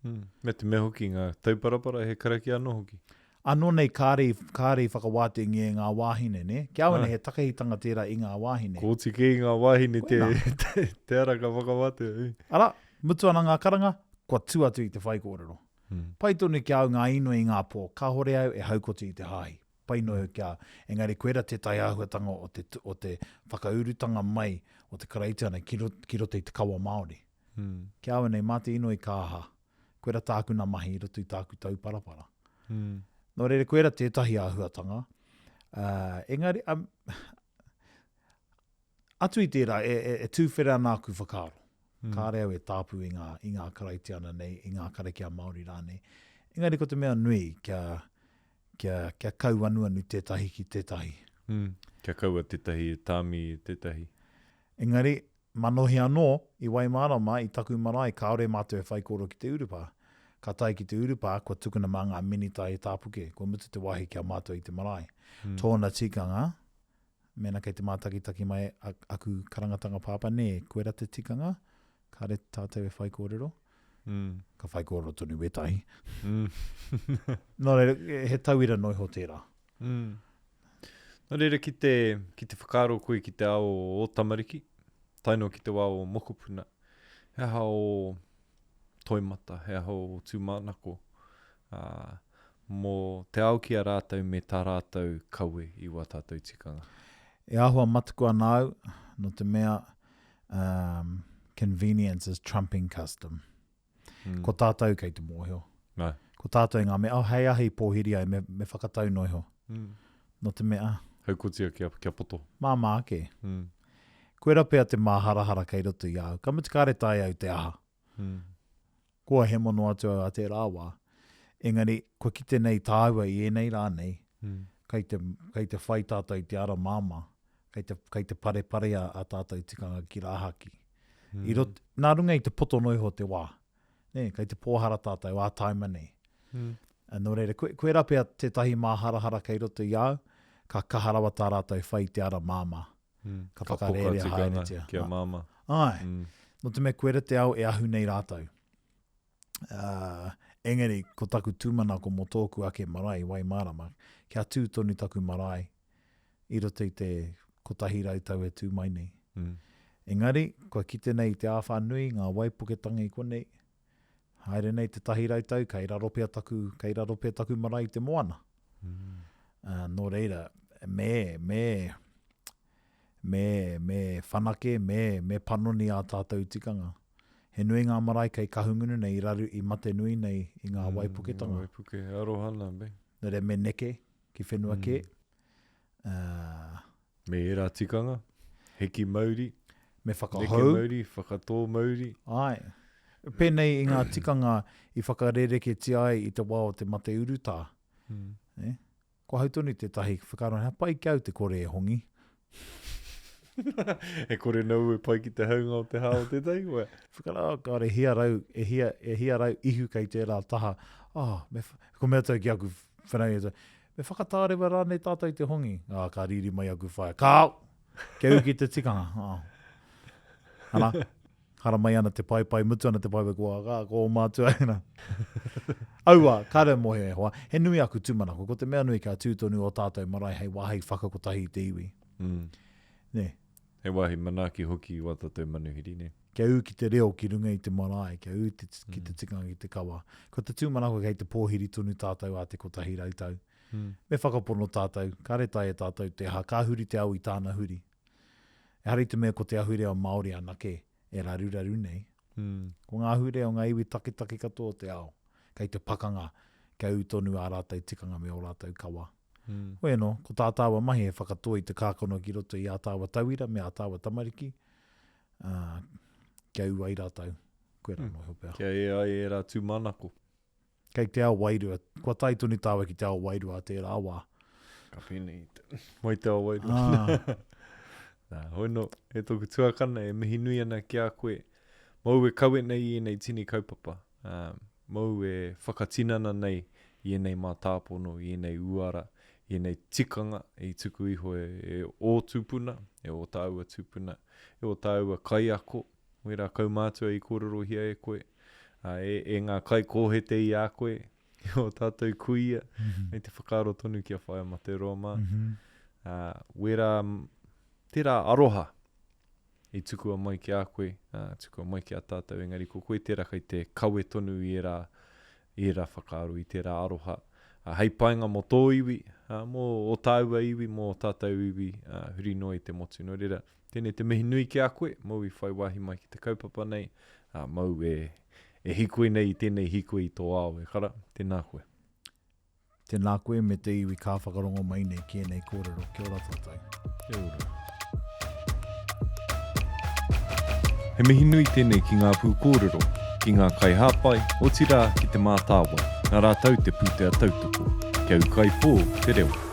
Mm. Me te mea hoki ngā tauparapara he karakia anō hoki. Anō nei kāre i, kāre i whakawātengia e ngā wāhine, nē? Ki a au nei he takahitanga tērā i ngā wāhine. Kua oti kē i ngā wāhine te, te, te ara ka whakawātea. Ui. Arā, mutu ana ngā karanga, kua tū atu i te whaikōrero. Mm. Pai tonu ki a au ngā inoi i ngā pō, kāhore au e haukoti i te hāhi. Pai noa ki a, engari koira tētahi āhuatanga o te, o te whakaurutanga mai o te Karaitiana ki, ro, ki roto i te kawa Māori. Mm. Ki a au nei, mā te inoi ka aha. Koira tāku nā mahi i roto i tāku tauparapara. Mm. Nō reira, koira tētahi āhuatanga. Uh, engari, um, atu i tērā, e, e, e tūwhera ana aku whakaaro. Mm. Kāre au e tāpu i ngā, i ngā karaitiana nei, i ngā karakia Māori rānei. Engari ko te mea nui, kia, kia, kia kauanuanu tētahi ki tētahi. Mm. Kia kaua tētahi e tāmi i tētahi. Engari, Manohi anō, i Waimārama, i taku marae, kāore mātou e whaikōrero ki te urupā. Ka tae ki te urupā, kua tukuna mā ngā minita e tāpuke, kua mutu te wāhi ki a mātou i te marae. Tōna tikanga, mēnā kei te mātakitaki mai aku karangatanga pāpā, nē, koirā te tikanga, kāre tātou e whaikōrero. Ka whaikōrero tonu wētahi. Nō reira, he tauira noa iho tērā. Nō reira, ki te, ki te whakaaro koe ki te ao o ō tamariki, tae noa ki te wā o mokopuna, he aha ō toimata, he aha ō tūmanako, ā, mō te ao ki a rātou me tā rātou kawe i wā tātou tikanga? E āhua mataku ana au, nō te mea, um, convenience is trumping custom. Mm. Ko tātou kei te mōhio. No. Ko tātou ngā mea, oh, hei ahi pōhiri ai, me, me whakatau noa iho. Mm. No te mea. Haukotia kia, kia poto. Māmā ake. Mm. Koira pea te māharahara kei roto i a au. Ka mutu kāre taea au te aha. Mm. Kua hemo noa atu au a tērā wā. Engari, kua kite nei tāua i ēnei rā nei, mm. kei, te, kei te whai tātou i te ara māmā, kei te, kei te pareparea a tātou tikanga ki rāhaki. Mm. I rot, nā runga i te poto noa iho te wā. Nē, kei te pōhara tātou ā tāima nei. Mm. Nō reira, koe, koirā pea tētahi māharahara kei roto i a au, ka kaha rawa tā rātou whai i te ara māmā. Mm. Ka whakarērea haeretia. Kia māmā. Āe. Mm. Nō te mea koira te ao e ahu nei rātou. Uh, engari, ko taku tūmanako mō tōku ake marae i Waimārama, kia tū tonu taku marae i roto i te 100 tau e tū mai nei. Mm. Engari, kua kite nei i te āwhā nui, ngā waipuketanga i konei, haere nei te 100 tau, kei raro pea taku, kei raro pea taku marae i te moana. Mm. Uh, nō reira, me, me, me, me whanake, me, me panoni ā tātou tikanga. He nui ngā marae kei Kahungunu nei i raru, i mate nui nei i ngā mm, waipuketanga. Ngā waipuke, aroha nā, be. Nō reira, me neke ki whenua mm. kē. Uh, me ērā tikanga, hiki mauri, me whakahou. Neke mauri, whakatō mauri. Āe. Pēnei i ngā tikanga i whakarereketia ai i te wā o te mate urutā. Mm. Eh? Ko ahau tonu tētahi whakaaro, he pai ki au te kore e hongi. e kore nōu e pai ki te haunga o te hā o tētahi koe. Whakaaro, oh, kāre, hia rau, e hia, e hia rau ihu kei tērā taha. Oh, me, ko mea tau ki aku whanaunga, me whakatārewa rānei tātou i te hongi? Ah, ka riri mai aku whaea. Kāo! Kia ū ki te tikanga. Oh. Ana, haramai ana te paepae, mutu ana te paepae, ko, ka, ko ō mātua. Aua, kāre mōhio e hoa. He nui aku tūmanako. Ko te mea nui ka tū tonu ō tātou marae hei wāhi whakakotahi i te iwi. Mm. Nē. He wāhi manaaki hoki i wā tātou manuhiri, nē. Kia ū ki te reo ki runga i te marae, kia ū te, ki te tikanga ki te kawa. Ko te tūmanako kei te pōhiri tonu tātou ā te 100 tau. Me whakapono tātou, kāre taea e tātou te aha, ka huri te ao i tāna huri. Ehara i te mea ko te ahurea Māori anake e raruraru nei. Ko ngā ahurea o ngā iwi taketake katoa o te ao, kei te pakanga kia ū tonu ā rātou tikanga me ō rātou kawa. Hoi anō, ko tā tāua mahi he whakatō i te kākano ki roto i ā tāua tauira me ā tāua tamariki, ā, kia ū ai rātou. Koirā anō iho pea. Kia ea ai ērā tūmanako. Kei te ao wairua, kua tae tonu tāua ki te ao wairua a tērā wā. Ka pēnei te, mai te ao wairua. Ah. Nā, hoi nō, e tōku tuakana e mihi nui ana ki a koe. Mōu e kawe nei i ēnei tini kaupapa, ā, mōu e whakatinana nei i ēnei mātāpono, i ēnei uara, i ēnei tikanga i tuku iho e, e ō tūpuna, e ō tāua tūpuna, e ō tāua kaiako, Wērā kaumātua i kōrerohia e koe, ā, e, e ngā kaikōhete i a koe, i ō tātou kuia, mm -hmm. me te whakaaro tonu ki a Whaea Materoa mā. Mm -hmm. Ā, wērā, tērā aroha i tukua mai ki a koe, ā, tukua mai ki a tātou, engari ko koe tērā kei te kawe tonu i ērā, i ērā whakaaro, i tērā aroha, ā, hei painga mō tō iwi, ā, mō ō tāua iwi, mō ō tātou iwi, ā, huri noa i te motu. Nō reira, Tēnei te mihi nui ki a koe, mōu i whai wāhi mai ki te kaupapa nei, ā, mōu e, e hīkoi nei i tēnei hīkoi i tō ao, e kara, tēnā koe. Tēnā koe me te iwi kā whakarongo mai nei ki ēnei kōrero. Kia ora tātou. Kia ora. He mihi nui tēnei ki ngā pūkōrero, ki ngā kaihāpai, otirā ki Te Mātāwai, nā rātou te pūtea tautoko. Kia ūkaipō te reo.